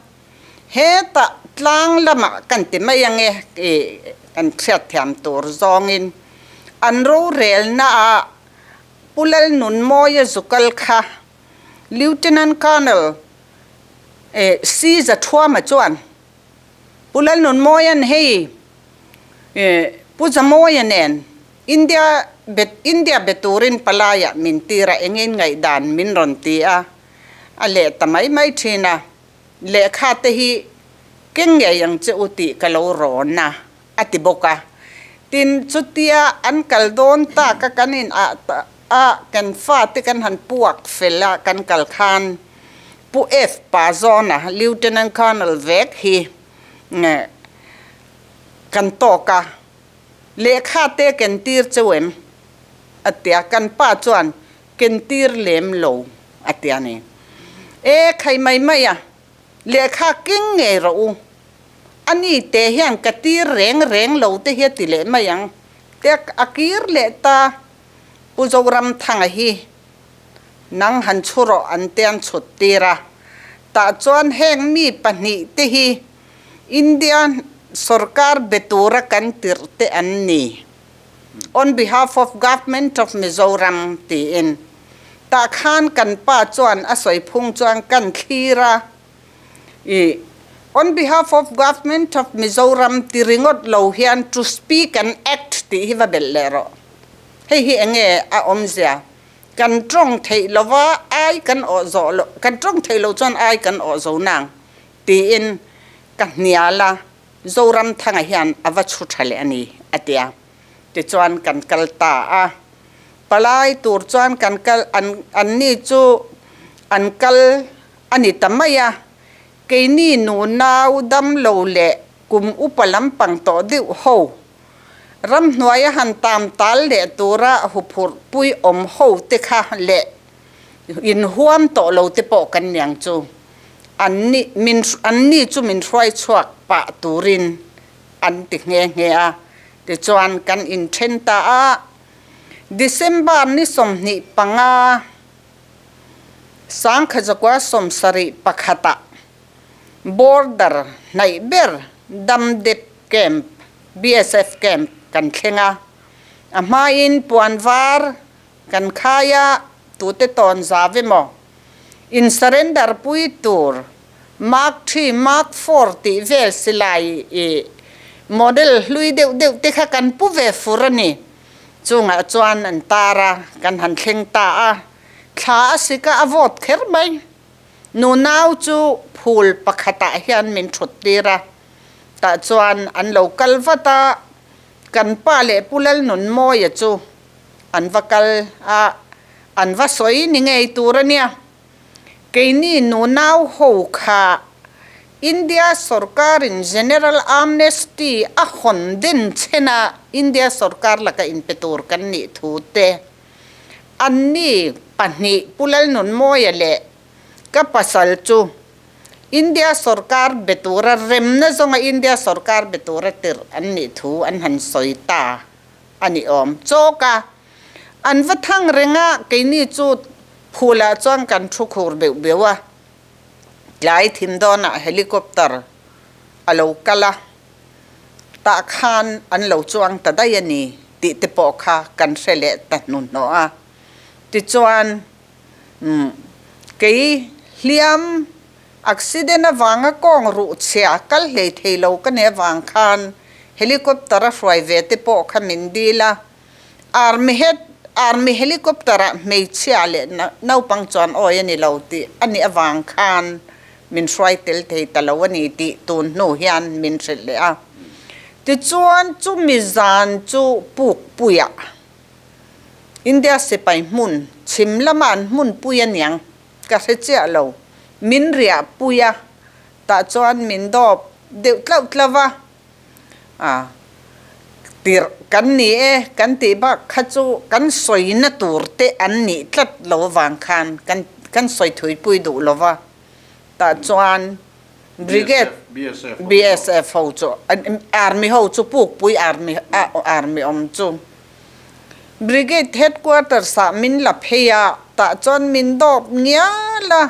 Hetah tlang lamah kan ti mai ang e, ih kan hriatthiam tur zawngin an rorelna ah Pu Lalnunmawia zukal kha Lieutenant Colonel Eh, si Zathuama chuan Pu Lalnunmawia'n hei eh Pu Zamawia nen India bet India be turin palaiah min tir a, engin ngaihdan min rawn ti a. a leh ta mai mai thin a, lehkha te hi keng ngei ang che u tih ka lo rawn a, a ti bawk a. Tin, chutia an kal dawn tak a kan in ah a kan fate kan han puak fel a kan kal khan Pu F Pazawna, Lieutenant Colonel vek hi kan tawk a, lehkha te ken tir cheu em? a ti a, kan pa chuan ken tir lem lo a ti a ni. E khai mai mai a, lehkha keng ngei rawh u, a ni te hian ka tir reng reng lo te hi a ti leh mai ang, tia a kir leh ta Pu Zoramthanga hi nang han chhu rawh an te an chhut tir a, tah chuan heng mi pahnih te hi India sorkar be tura kan tirh te an ni, on behalf of Government of Mizoram tiin. Tah khan kan pa chuan a sawi phung chuan kan thlir a, i on behalf of Government of Mizoram ti ringawt lo hian to speak and act tih hi va belh leh rawh. Hei hi eng nge a awmzia? Kan tawng theih lova ai kan awh zawh loh, kan tawng theih loh chuan ai kan awh zo nang tiin ka hnial a, Zoramthanga hian a va chhu tha leh a ni a ti a. Tichuan kan kal ta a, palai tur chuan kan kal an anni chu an kal a ni ta mai a, keini nunau damlo leh kum upa lampang tawh deuh ho Ramhnuaia han tam tal leh tura huphurh pui awm ho te kha leh inhuam tawh lo te pawh kan niang chu. An ni min an ni chu min hruai chhuak pah turin an ti nghe nghe a, tichuan kan inthen ta a. December ni 25 1971ah Border hnaih ber Damdep Camp, BSF Camp, kan thleng a. A hmain puan var kan khai a, tute tawn za ve maw? In surrender pui tur Mark Three, Mark Four tih vel silai i model hlui deuh deuh te kha kan pu ve fur a ni. Chungah chuan an tar a, kan han thleng ta a. Thla a sik a, a vawt kher mai. Nunau chu phul pakhatah hian min thut tir a, tah chuan an lo kal vat a, kan pa leh Pu Lalnunmawia chu an va kal a, an va sawi ni ngei tur a nia. Keini nunau ho kha India sorkarin General Amnesty a hawn den chhena India sorkar laka inpe tur kan nih thu te, Anni pahnih Pu Lalnunmawia leh ka pasal chu India sorkar be tura remna zawnga India sorkar be tura tirh an nih thu an han sawi ta a ni awm chawk a. An va thang reng a, keini chu phulah chuan kan thu khur beuh beuh a. Tlai thim dawnah helicopter a lo kal a. Tah khan an lo chuang ta daih a ni tih te pawh kha kan hre leh ta hnuhnawh a. Tichuan, umm, kei hliam accident avanga kawng ruh chhia kal hlei thei lo ka nih avang khan helicopter a hruai ve te pawh kha min dil a. Army head, Army helicopter ah hmeichhia leh naupang chuan awi a ni lo tih a nih avang khan min hruai tel thei ta lo a ni tih tun hnu hian min hrilh leh a. Tichuan chumi zan chu Pukpuiah India sipai hmun chhim lama an hmunpui a niang ka hre chiah lo, min riahpui a, tah chuan min dawp deuh tlauh tlauh a. A tirh kan ni e kan tih bak kha chu kan sawina tur te an nih tlat lo avang khan kan kan sawi thuipui duh lo va, tah chuan Brigade BSF ho chu Army ho chu Pukpui Army a Army awm chu Brigade Headquarters ah min la phei a, tah chuan min dawp ngial a.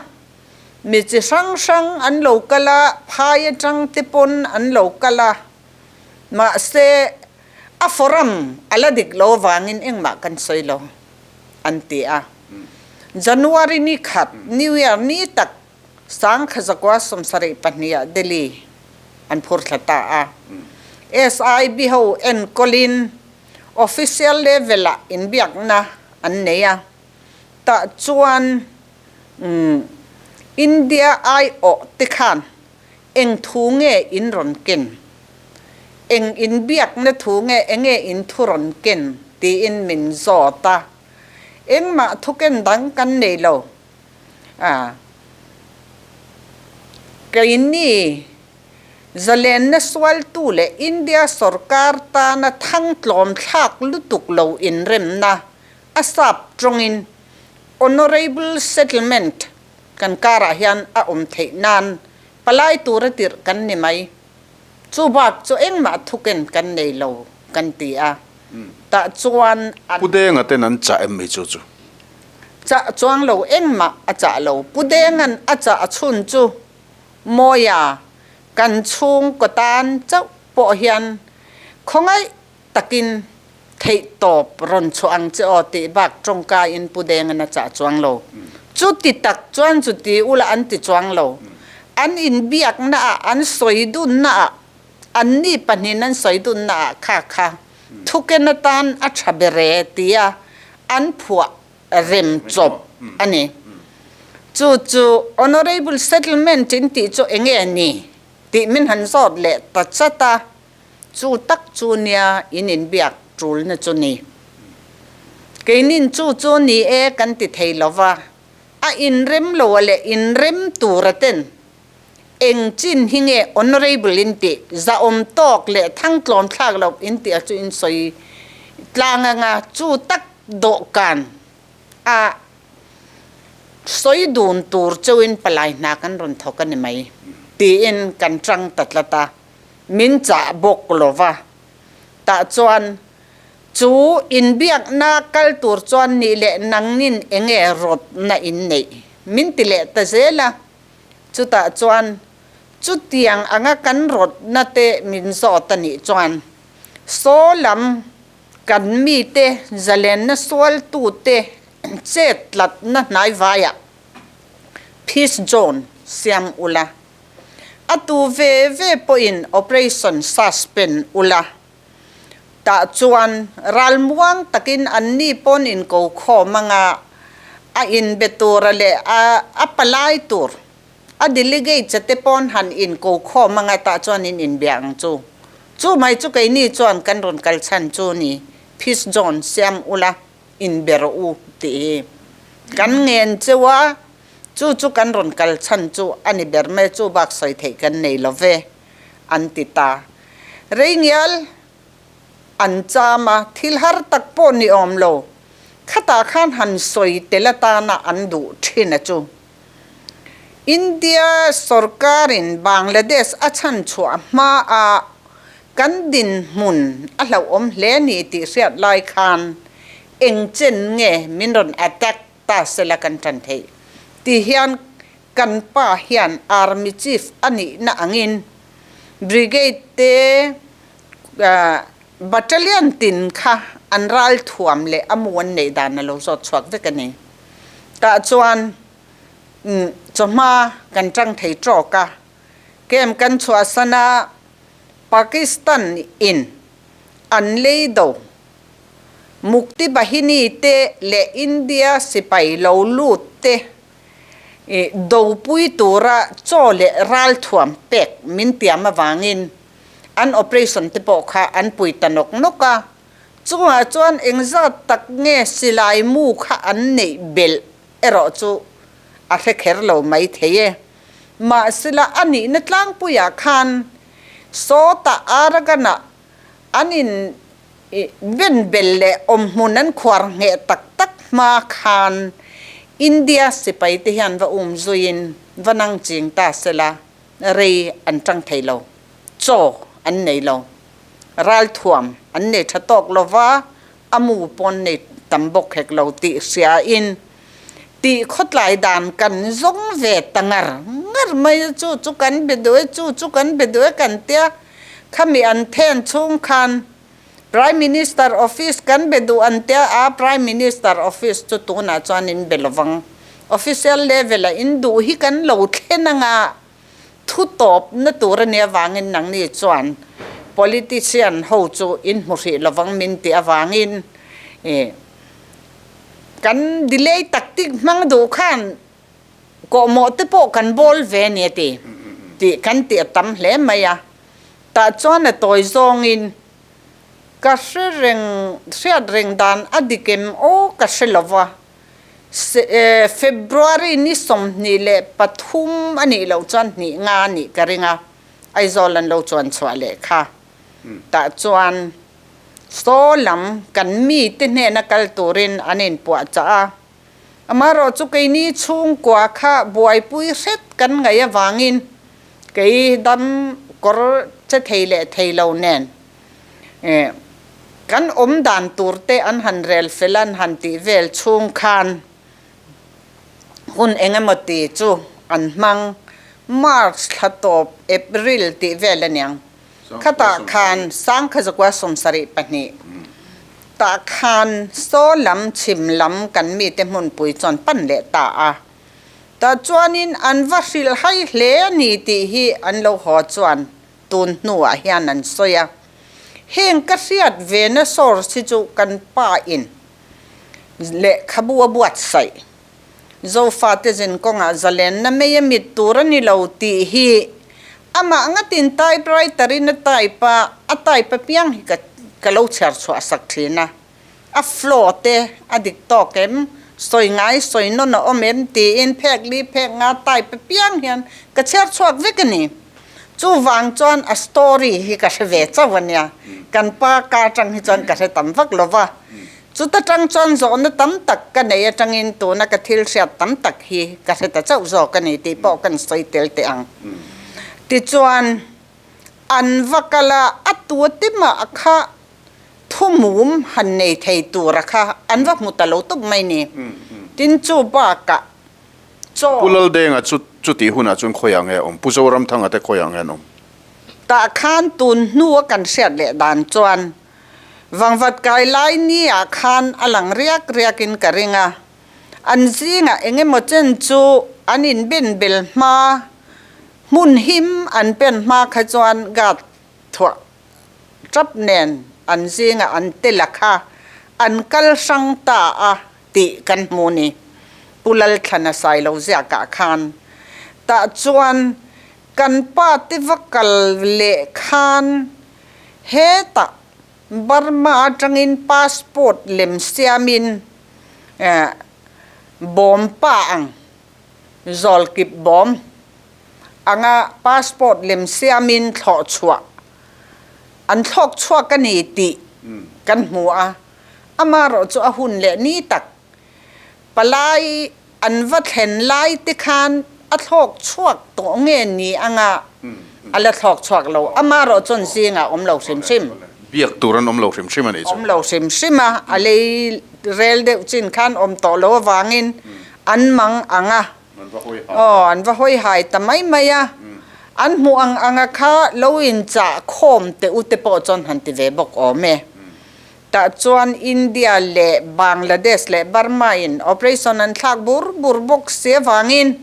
Mi chi hrang hrang an lo kal a, phai atang te pawn an lo kal a, mahse a forum a la dik lo avangin engmah kan sawi lo an ti a. January ni khat, New Year ni tak 1972 ah Delhi an phur thla ta a. SIB ho enkawlin official level ah inbiakna an nei a, tah chuan Umm. India aiawh te khan eng thu nge in rawn ken? Eng inbiakna thu nge enge in thu rawn ken? tiin min zawt a. Engmah thu ken dang kan nei lo. A, keini zalenna sualtu leh India sorkar tana thang tlawm thlak lutuk lo inremna a sap tawngin Honourable Settlement kan karah hian a awm theih nan palai tura tirh kan ni mai. Chu bak chu engmah thuken kan nei lo kan ti a, tah chuan an. Pu Denga ten an chah em mai chu chu? Chah chuang lo engmah a chah lo. Pu Denga'n a chah a chhun chu Mawia kan chhungkaw tan chauh pawh hian khawngaih takin theihtawp rawn chhuah ang che aw tih bak tawngkaiin Pu Denga'n a chah chuang lo. Chuti tak chuan chuti ula an ti chuang lo. An inbiakna ah, an sawi dunna ah, anni pahnihin an sawi dunna ah kha kha thuken atan a tha ber e tia an phuah rem chawp a ni. Chu chu Honourable Settlement in tih chu enge ni tih min han zawt leh ta chat a. Chu tak chu nia in inbiak tulna chu ni. Keinin chu chu ni e kan ti thei lo va, a inrem lo a leh inrem tura ten eng chin hi nge honourable in tih, zahawm tawk leh thangtlawm thlak loh in tih a chu in sawi tlang anga chu tak dawhkan a sawi dun tur chauhin palai hna kan rawn thawk a ni mai tiin kan tang ta tlat a. Min chah bawk lo va. Tah chuan chu inbiakna kal tur chuan nih leh nangnin enge rawtna in neih? Min ti leh ta zel a. Chutah chuan chutiang anga kan rawtna te min zawt a nih chuan saw lam kan mite zalenna sualtute chet tlatna hnaivaiah Peace Zone siam ula. A tu ve ve pawhin operation suspend ula tah chuan ralmuang takin anni pawn inko khawm anga a inbe tura leh a a palai tur a delegate te pawn han inko khawm anga tah chuan in inbia ang chu. Chu mai chu keini chuan kan rawn kal chhan chu ni Peace Zone siam ula inbe rawh u tih hi kan ngen cheu a. Chu chu kan rawn kal chhan chu a ni ber mai, chu bak sawi theih kan nei lo ve, an ti ta. Reingial an cham a, thil har tak pawh ni awm lo, khatah khan han sawi tel atana an duh thin a chu. India sorkarin Bangladesh a chhan chhuah hmaa kan dinhmun a hlauhawm hle ni tih hriat lai khan eng chen nge min rawn attack ta sela kan tan theih ti hian kan pa hian Army Chief a nihna angin Brigade te Battalion tin kha an ral thuam leh a mu an neih dan a lo zawt chhuak vek a ni. Tah chuan chawhma kan tang thei tawk a, camp kan chhuahsan a, Pakistan in an lei do Mukti Bahini te leh India sipai lo lut te dopui tura chaw leh ralthuam pek min tiam avangin an operation te pawh kha an pui ta nawk nawk a. Chungah chuan engzat tak nge silai mu kha an neih belh erawh chu a hre kher lo mai thei e. Mahsela a nihna tlangpuiah khan sawtah Aragon-ah An in venbel leh awmhmun an khuar ngheh tak tak hma khan India sipai te hian va um zuiin va nang ching ta sela rei an tang thei lo, chaw an nei lo, ralthuam an nei tha tawk lo va, a mu pawn nei tam bawk hek lo tih hriain tih khawtlai dan kan zawng ve ta ngar ngar mai a, chu chu kan be duh e, chu chu kan be duh e kan tia, khami an then chhung khan Prime Minister office kan be duh an tia a, Prime Minister office chu tunah chuan in be lovang, official level a in duh hi kan lo thlen anga thu tawp na tur a nia vangin nangni chuan politician ho chu in hmu hrih lovang min tih avangin ih. Kan delay tactic hmang duh khan Kawhmawh te pawh kan bawl ve a ni a ti tih kan tih a tam hle mai a. Tah chuan a tawi zawngin ka hre reng hriat reng dan a dik em aw ka hre lo va. February ni 23 a nih loh chuan hnih nga a nih ka ring a, Aizawl an lo chuan chhuah leh kha. Tah chuan saw lam kan mite hnena kal turin an inpuahchah a. Amaherawh chu keini chhungkua kha buaipui hret kan ngaih avangin kei dam kawr che thei leh thei lo nen kan awm dan tur te an han rel fel an han tih vel chhung khan hun eng emaw ti chu an hmang March thla tawp April tih vel aniang. Khatah khan Sangkhazakua 72 tah khan saw lam chhim lam kan mite hmunpui chuan pan leh ta a. Tah chuanin an va hrilh hai hle a ni tih hi an lo haw chuan tun hnuah hian an sawi a. Heng ka hriat vena source hi chu kan pa in lehkhabu a buatsaih. Zofate zin kawngah zalenna mei a mit tur a ni lo tih hi amah ngatin typewriter in a type a, a type apiang hi ka ka lo chhiar chhuah sak thin a. A flow te a dik tawk em, sawi ngai sawi nawn a awm em tiin phek li phek nga type apiang hian ka chhiar chhuak vek a ni. Chuvang chuan a story hi ka hre ve chauh a nia, kan pa ka atang hi chuan ka hre tam vak lo va. Chuta tang chuan zawhna tam tak ka nei atangin tuna ka thil hriat tam tak hi ka hre ta chauh zawk a ni tih pawh kan sawi tel teh ang. Tichuan, an va kal a, a tu timah kha thumum han nei thei tura kha an va hmu ta lo tawp mai ni. Tin, chu bakah chaw. Pu Laldenga chu chutih hunah chuan khawiah nge a awm? Pu Zoramthanga te khawiah nge an awm? Tah khan tun hnua kan hriat leh dan chuan Vangvat kai lai ni ah khan a lang riak riak in ka ring a, an zingah eng emaw chen chu an in ben bel hma, hmun him an pen hma kha chuan guard thuah tap nen an zingah an tel a kha an kal hrang ta a tih kan hmu ni. Pu Lalthlana Sailo ziakah khan tah chuan kan pa te va kal leh khan Hetah Burma atangin passport lem siamin bawm pa ang, zawlkip bawm anga passport lem siamin thlawh chhuah an thlawk chhuak a ni tih kan hmu a, amaherawh chu a hun leh ni tak Palai an va thlen lai te khan a thlawk chhuak tawh nge ni anga a la thlawk chhuak lo, amaherawh chuan zingah a awm lo hrim hrim. Biak tur an awm lo hrim hrim a nih chu. Awm lo hrim hrim a, a lei rel deuh chin khan awm tawh lo avangin an mang ang a, aw an va hawi hai ta mai mai a, an hmuh ang anga kha lo inchah khawm teh u te pawh chuan han ti ve bawk awm e. Tah chuan India leh Bangladesh leh Burma in operation an thlak bur bur bawk si avangin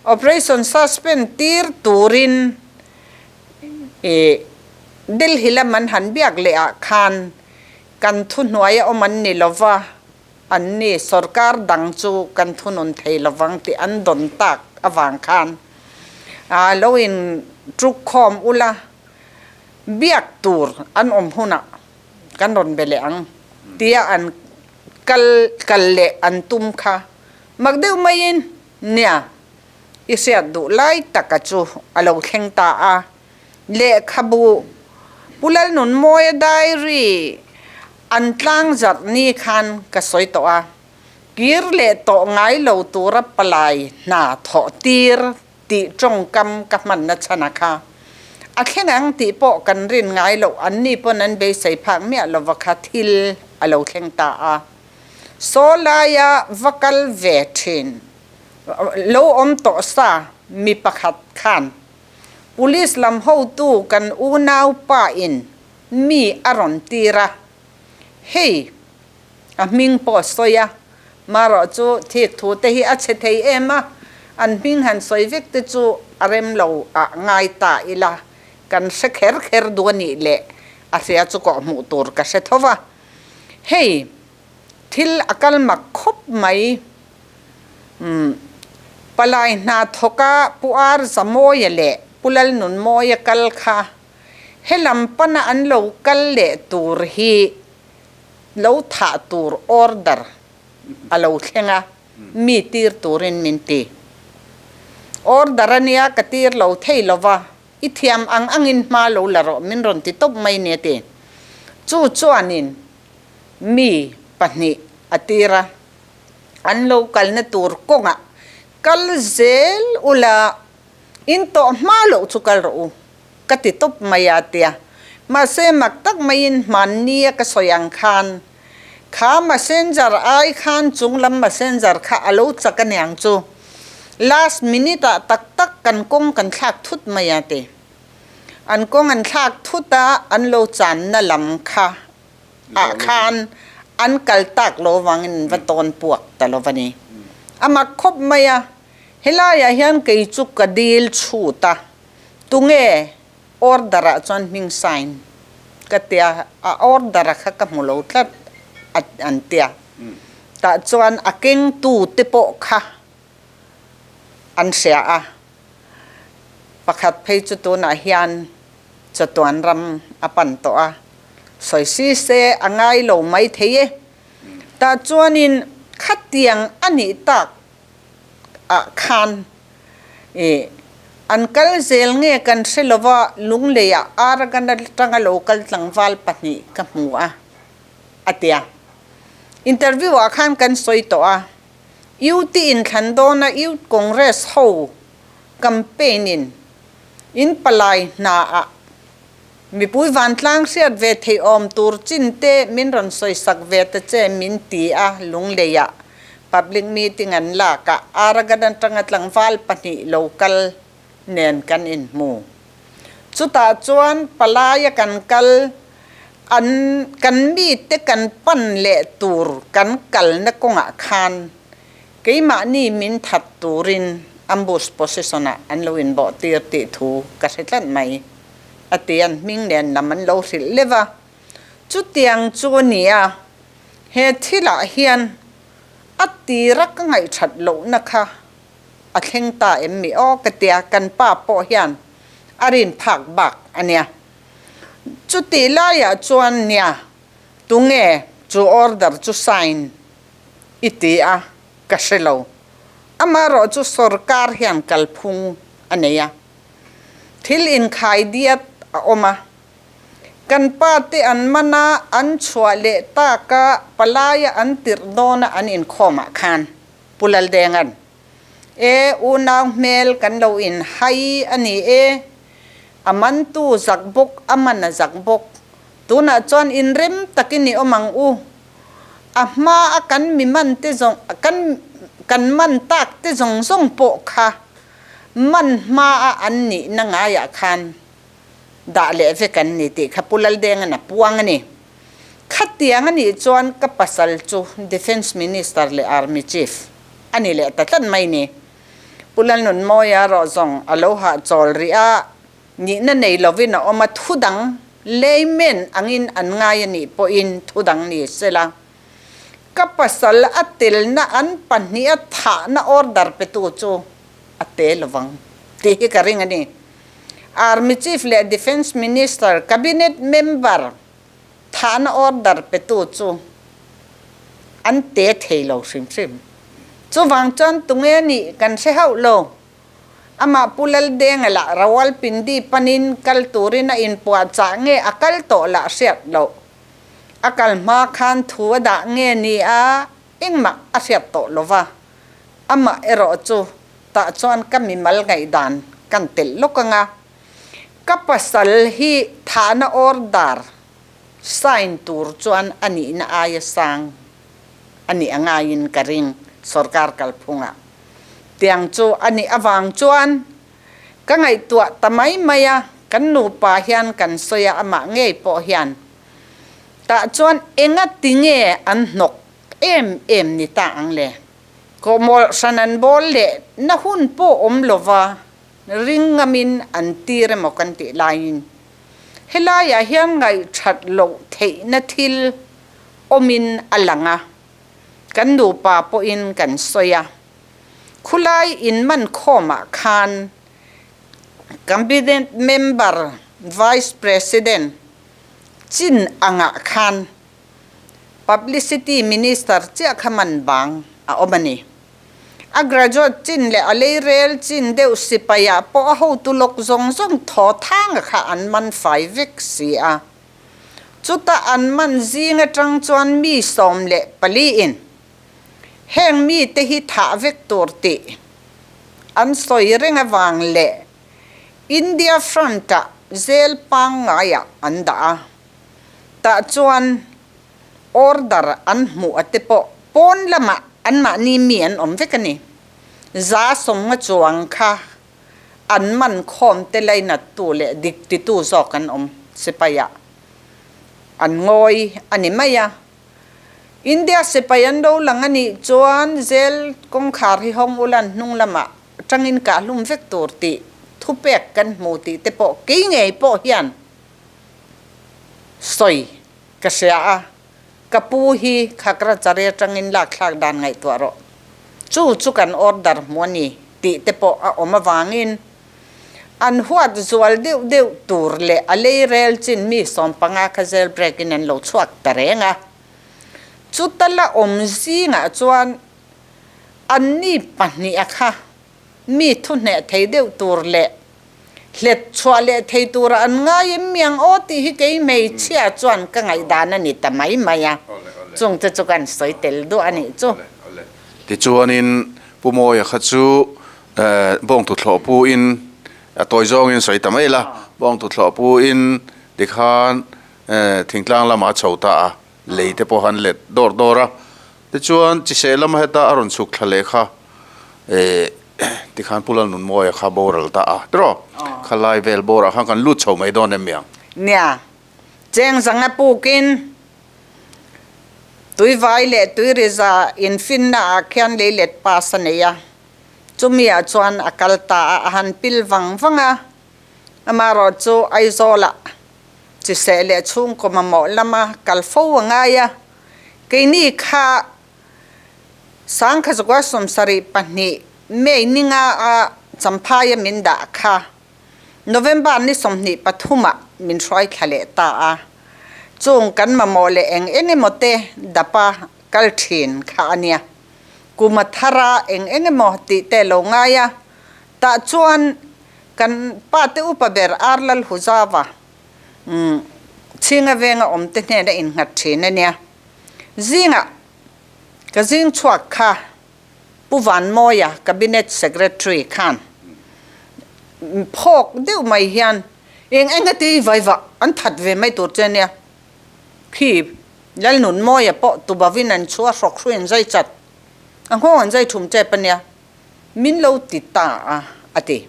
operation suspend tir turin ih Delhi lam an han biak leh ah khan kan thuhnuai a awm an ni lova, an ni sorkar dang chu kan thunun thei lovang tih an dawn tak avang khan ah lo in tuk khawm ula biak tur an awm hunah kan rawn be leh ang tia an kal kal leh an tum kha mak deuh maiin nia i hriat duh lai taka chu a lo thleng ta a. Lehkhabu Pu Lalnunmawia diary an tlangzarh ni khan ka sawi tawh a, kir leh tawh ngai lo tura palai hna thawh tir tih tawngkam ka hmanna chhan a kha. A thleng ang tih pawh kan rin ngai loh, anni pawn an beisei phak miah lova kha thil a lo thleng ta a. Saw laia va kal ve thin lo awm tawh sa mi pakhat khan Police lam hotu kan unaupa in mi a rawn tir a, hei a hming pawh a sawi a, marawh chu thik thu te hi a chhe thei em a, an hming han sawi vek te chu a rem lo ah ngai ta ila, kan hre kher kher duh a nih leh a hria chu kawh hmuh tur ka hre tho va, hei thil a kal mak khawp mai. Umm. Palai hna thawka Pu Ar Zamawia leh Pu Lalnunmawia kal kha helam pana an lo kal leh tur hi lo thah tur order a lo thleng a, mi tir turin min ti. Order a nia ka tir lo thei lo va, i thiam ang angin hma lo la rawh min rawn ti tawp mai nia ti. Chu chuanin mi pahnih a tir a, an lo kalna tur kawngah kal zel ula in tawh hma loh chu kal rawh u ka ti tawp mai a tia. Mahse mak tak maiin hmannia ka sawi ang khan kha messenger ai khan chung lam messenger kha a lo chak a niang chu last minute ah tak tak kan kawng kan thlak thut mai a ti. An kawng an thlak thut a an lo channa lam kha ah khan an kal tak lo vangin an va tawn puak ta lo va ni. A mak khawp mai a, helaiah hian kei chu ka dil chhut a, tunge order ah chuan hming sign ka tia, a order a kha ka hmu lo tlat an tia. Tah chuan a kengtu te pawh kha an hria a, pakhat phei chu tunah hian chatuan ram a pan tawh a, sawi si se a ngai lo mai thei e. Tah chuanin khatiang a nih tak ah khan ih an kal zel nge kan hre lova Lungleiah Arakan atanga lo kal tlangval pahnih ka hmu a, a ti a. Interview ah khan kan sawi tawh a. Youth inthlan dawna Youth Congress ho campaign in in palai hna ah mipui vantlang hriat ve theih awm tur chin te min rawn sawisak ve ta che min ti a, Lunglei ah public meeting an lak ah Arakan atanga tlangval pahnih lo kal nen kan inhmu. Chutah chuan palaia kan kal, an kan mite kan pan leh tur kan kalna kawngah khan keimahni min that turin ambush position ah an lo inbawh tir tih thu ka hre tlat mai a ti. An hming nen lam an lo hrilh leuh a. Chutiang chu a ni a, he thilah hian a tira ka ngaihthat lohna kha a thleng ta em mi aw ka tia, kan pa pawh hian a rin phak bak a nia. Chutih laiah chuan nia tunge chu order chu sign i ti a ka hre lo. Amaherawh chu sorkar hian kalphung a nei a, thil inkhai diat a awm a, kan pa te an man a, an chhuah leh tak a, palaia an tirh dawn a an inkhawmah khan Pu Laldenga'n, E, unau hmel kan lo in hai a ni e, a mantu zak bawk, a man a zak bawk. Tunah chuan inrem takin i awm ang u. A hma a kan mi man te zawng, kan kan man tak te zawng zawng pawh kha man hma a an nihna ngaiah khan dah leh vek an ni tih kha Pu Laldenga'n a puang a ni. Khatiang a nih chuan ka pasal chu Defence Minister leh Army Chief a ni leh ta tlat mai ni. Pu Lalnunmawia erawh zawng a lo hahchawl rih a, nihna nei lovin a awm a, thu dang layman angin an ngai a nih pawhin thu dang ni sela. Ka pasal a telna an pahnih a thahna order petu chu a te lovang tih hi ka ring a ni. Army Chief leh Defence Minister, Cabinet Member, Thahna order petu chu an te thei lo hrim hrim. Chuvang chuan tunge nih kan hre hauh lo. Amah Pu Laldenga lah Rawalpindi panin kal turin a inpuahchah nge a kal tawh lah hriat loh. A kal hma khan thu a dah nge ni a engmah a hriat tawh lo va. Amah erawh chu tah chuan ka mimal ngaihdan kan telh lawk anga. Ka pasal hi thahna order sign tur chuan a nihna aia sang a nih a ngaiin ka ring sorkar kalphungah. Tiang chu a nih avang chuan ka ngaihtuah ta mai mai a, kan nupa hian kan sawi a, amah ngei pawh hian tah chuan enga tinge an hnawk em em ni ta ang le? Kawhmawlh hran an bawl leh na hun pawh awm lova Ring ngamin an tir emaw kan tih laiin helaiah hian ngaihthat loh theihna thil awmin a lang a, kan nupa pawhin kan sawi a. Khulai inman khawmah khan Cabinet member Vice President chin angah khan Publicity Minister chiah kha man bang a awm a ni. A graduate chin leh a leirel chin deuh sipaiah pawh a hotu lawk zawng zawng thaw thanga kha an man fai vek si a. Chuta an man zing atang chuan mi 14 in heng mite hi thah vek tur tih an sawi reng avang leh India Front-ah zel pangngaiah an dah a. Tah chuan order an hmuh a te pawh pawn lamah anmahni mi an awm vek a ni. 150 chuang kha an man khawm te lainattu leh dik titu zawk an awm sipaiah an ngawi a ni mai a. India sipai an lo lang a nih chuan zel kawngkhar hi hawng ulan hnung lamah tangin kahhlum vek tur tih thupek kan hmu tih te pawh kei ngei pawh hian sawi ka hria a, ka pu hi Khagra Chari atangin lakthlak dan ngaihtuah rawh. Chu chu kan order hmu a ni tih te pawh a awm avangin an huat zual deuh deuh tur leh a lei rel chin mi 15 kha zel break in an lo chhuak ta reng a. Chuta la awm zingah chuan anni pahniha kha mi thuhneh thei deuh tur leh hlet chhuah leh thei tura an ngai em miang aw tih hi kei hmeichhia chuan ka ngaihdan a ni ta mai mai a, chung te chu kan sawi tel duah a nih chu. Tichuanin Pu Mawia kha chu bawngtuthlawh pu in a tawi zawngin sawi ta mai la, bawngtuthlawh pu in tikhan thingtlang lamah a chho ta a, lei te pawh han let dawr dawr a, Tichuan, Chiseh lama heta a rawn chhuk thla leh kha tikhan Pu Lalnunmawia kha boral ta a, tiraw? Khalai vel bawrah khan kan lut chho mai dawn em miang? Nia, cheng zanga pukin tuivai leh tuiriza infinna ah khian leilet pass a nei a, chumi ah chuan a kal ta a, a han pil vang vang a, amaherawh chu Aizawlah Chiseh leh chhungkaw mamawh lama kal fo a ngai a, Keini kha Sangkha 72 May ninga a Champhaia min dah kha November ni 23 ah min hruai thla leh ta a. Chung kan mamawh leh eng eng emaw te dapa kal thin kha a nia. Kum a thar a eng eng emaw tih te lo ngai a. Tah chuan kan pa te upa ber Ar Lalhuzawa Umm, Chhinga venga awm te hnena innghat thin a nia. Zingah ka zing chhuak kha Pu Vanmawia, Cabinet Secretary khan phawk deuh mai hian eng eng a ti vai vah an that ve mai tur che a nia. Khi Lalnunmawia pawh tubavin an chhu a hrawk hruai an zai chat a nghawng an zai thum tep a nia. Min lo ti ta a, a ti.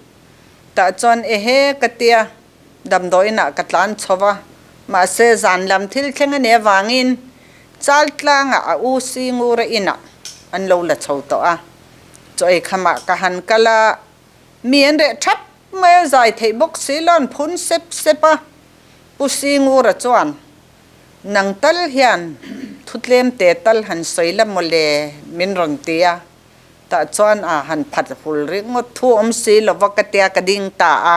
Tah chuan ehe ka tia. Damdawiinah ka tlan chho va, mahse zan lam thil thleng a nih avangin Chaltlangah a u Singura inah an lo la chho tawh a. Chaw ei khamah ka han kal a, mi an reh thap mai a, zai theih bawk si lo an phun sep sep a. Pu Singura chuan, Nang tal hian thu tlem te tal han sawi la mawle min rawn ti a. Tah chuan a han phat hul ringawt thu awm si lova ka tia ka ding ta a.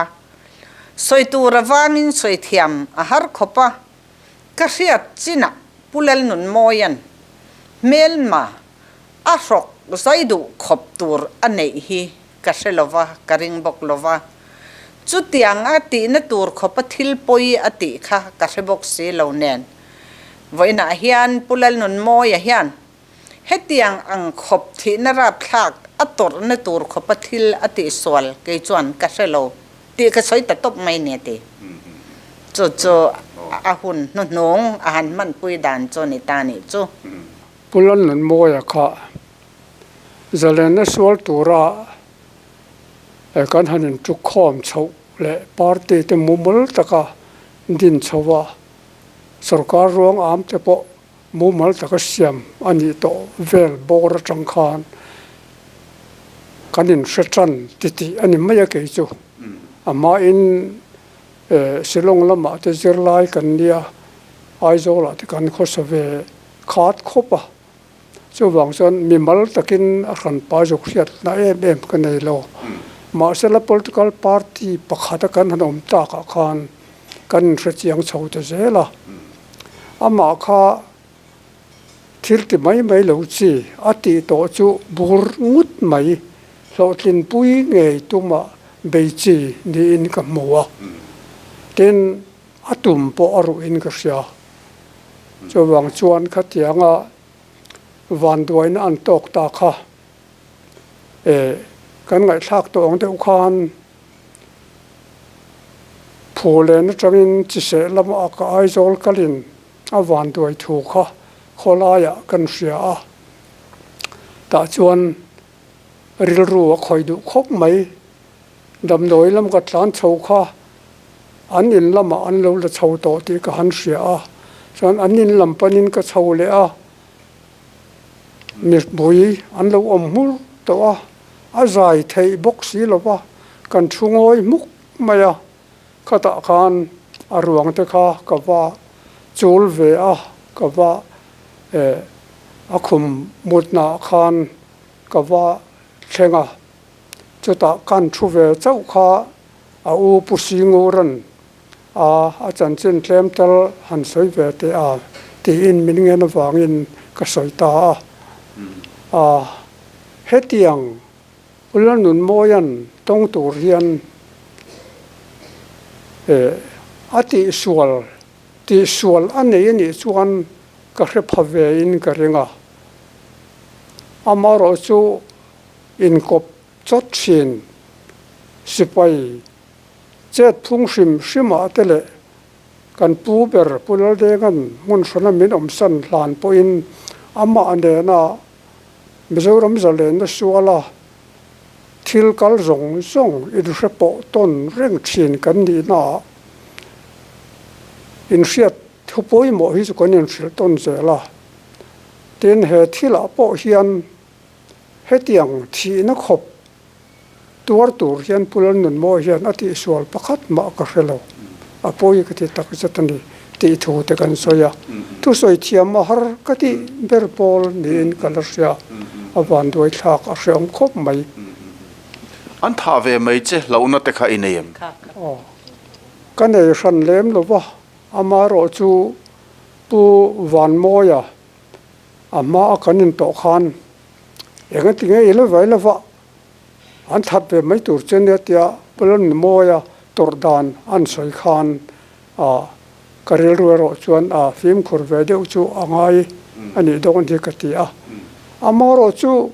Sawi tur avangin sawi thiam a har khawp a, ka hriat chinah Pu Lalnunmawia'n hmelma a hrawk zai duh khawp tur a neih hi ka hre lova, ka ring bawk lova. Chutiang a tihna tur khawpa thil pawi a tih kha ka hre bawk si lo nen. Vawiinah hian Pu Lalnunmawia hian Hetiang ang khawp thihna rapthlak a tawrhna tur khawpa thil a tihsual kei chuan ka hre lo tih ka sawi ta tawp mai nia ti. Chu chu a hun hnuhnung a han hmanpui dan chu ni ta nih chu. Pu Lalnunmawia kha zalenna sual tura kan han intukkhawm chhoh leh party te mumal taka din chho a, sorkar ruang am te pawh Mumal taka siam a nih tawh vel bawr atang khan kan inhre tan titih a ni mai a kei chu. A hmain Shillong lamah te zirlai kan nia, Aizawlah te kan khawsa ve khat khawp a. Chuvang chuan mimal takin a hranpa zuk hriatna em em ka nei lo. Mahsela political party pakhata kan han awm takah khan kan inhrechiang chho ta zel a. Amah kha thil ti mai mai lo chi a tih tawh chu bur ngut mai hlawhtlinpui ngei tumah bei chi niin ka hmu a. Tin, a tum pawh a ruhin ka hria. Chuvang chuan khatianga vanduaina an tawk ta kha eh kan ngaihthlak tawh ang deuh khan Phulen atangin chiseh lamah ka Aizawl kalin a vanduai thu kha khawlaiah kan hria a, tah chuan rilru a khawih duh khawp mai. Damdawi lam ka tlan chho kha an in lamah an lo la chho tawh tih ka han hria a, chuan an in lam panin ka chho leh a, mipui an lo awm hmur tawh a, a zai theih bawk si lo va, kan thu ngawi hmuk mai a, khatah khan a ruang te kha ka va chul ve a, ka va eh a khum mutnaah khan ka va thleng a. Chutah kan thu ve chauh kha a u Pu Singuran a a chanchin tlem tal han sawi ve teh a tiin min ngen avangin ka sawi ta a. A hetiang Pu Lalnunmawia'n tawng tur hian eh a tihsual tihsual a nei anih chuan ka hre pha ve in ka ring a. Amaherawhchu Inkawp chawt thin sipai chet phung hrim hrimah te leh kan pu ber Pu Laldenga'n hmun hrana min awmsan hlan pawhin amah nena Mizoram zalenna suala thil kal zawng zawng inhre pawh tawn reng thin kan nihnaah inhriat thu pawimawh hi chu kan inhrilh tawn zel a. Tin, he thilah pawh hian Hetiang thihna khawp tuar tur hian Pu Lalnunmawi hian a tihsual pakhat mah ka hre lo. A pawi ka ti tak zet a ni tih thu te kan sawi a. Thusawi thiam a har ka tih ber pawl niin ka la hria. A vanduai thlak a hreawm khawp mai. An thah ve mai che hlauhna te kha i nei em? Aw. Ka nei hran lem lo va, amaherawhchu Pu Vanmawia A hma a kan intawh khan eng a ti ngei lo vai lova an that ve mai tur che nia tia Pulan Mawia tawrh dan an sawi khan a ka rilru erawh chuan a fimkhur ve deuh chu a ngai a nih dawn hi ka ti a. Amaherawh chu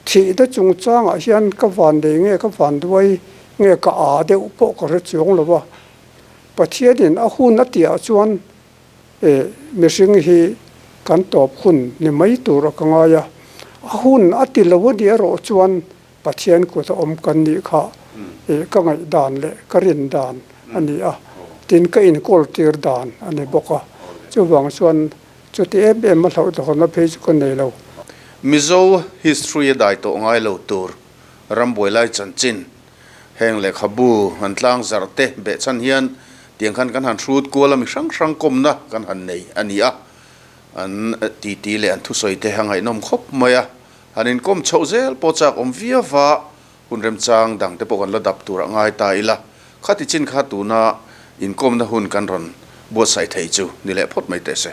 thihna chungchangah hian ka van nei nge ka van duai nge ka aa deuh pawh ka hre chuang lo va, Pathianin a hun a tihah chuan Eh, mihring hi kan tawp hun ni mai tur a ka ngai a, a hun a ti lo a nih erawh chuan Pathian kut a awm kan nih kha eh ka ngaihdan leh ka rin dan a ni a, tin ka inkawl tir dan a ni bawk a, chuvang chuan chuti em em a hlauhthawnna phei chu ka nei lo. Mizo history a dai tawh ngai lo tur rambuai lai chanchin Heng lehkhabu han tlang zarh te behchhan hian tiang khan kan han hrut kual a mi hrang hrang kawmna kan han nei a ni a, an titi leh an thusawi te a ngaihnawm khawp mai a, han inkawm chhoh zel pawh chak awm viau va, hun remchang dang te pawh kan la dap tur a ngai ta ila, khati chin kha tuna inkawmna hun kan rawn buatsaih thei chu ni leh phawt mai teh se.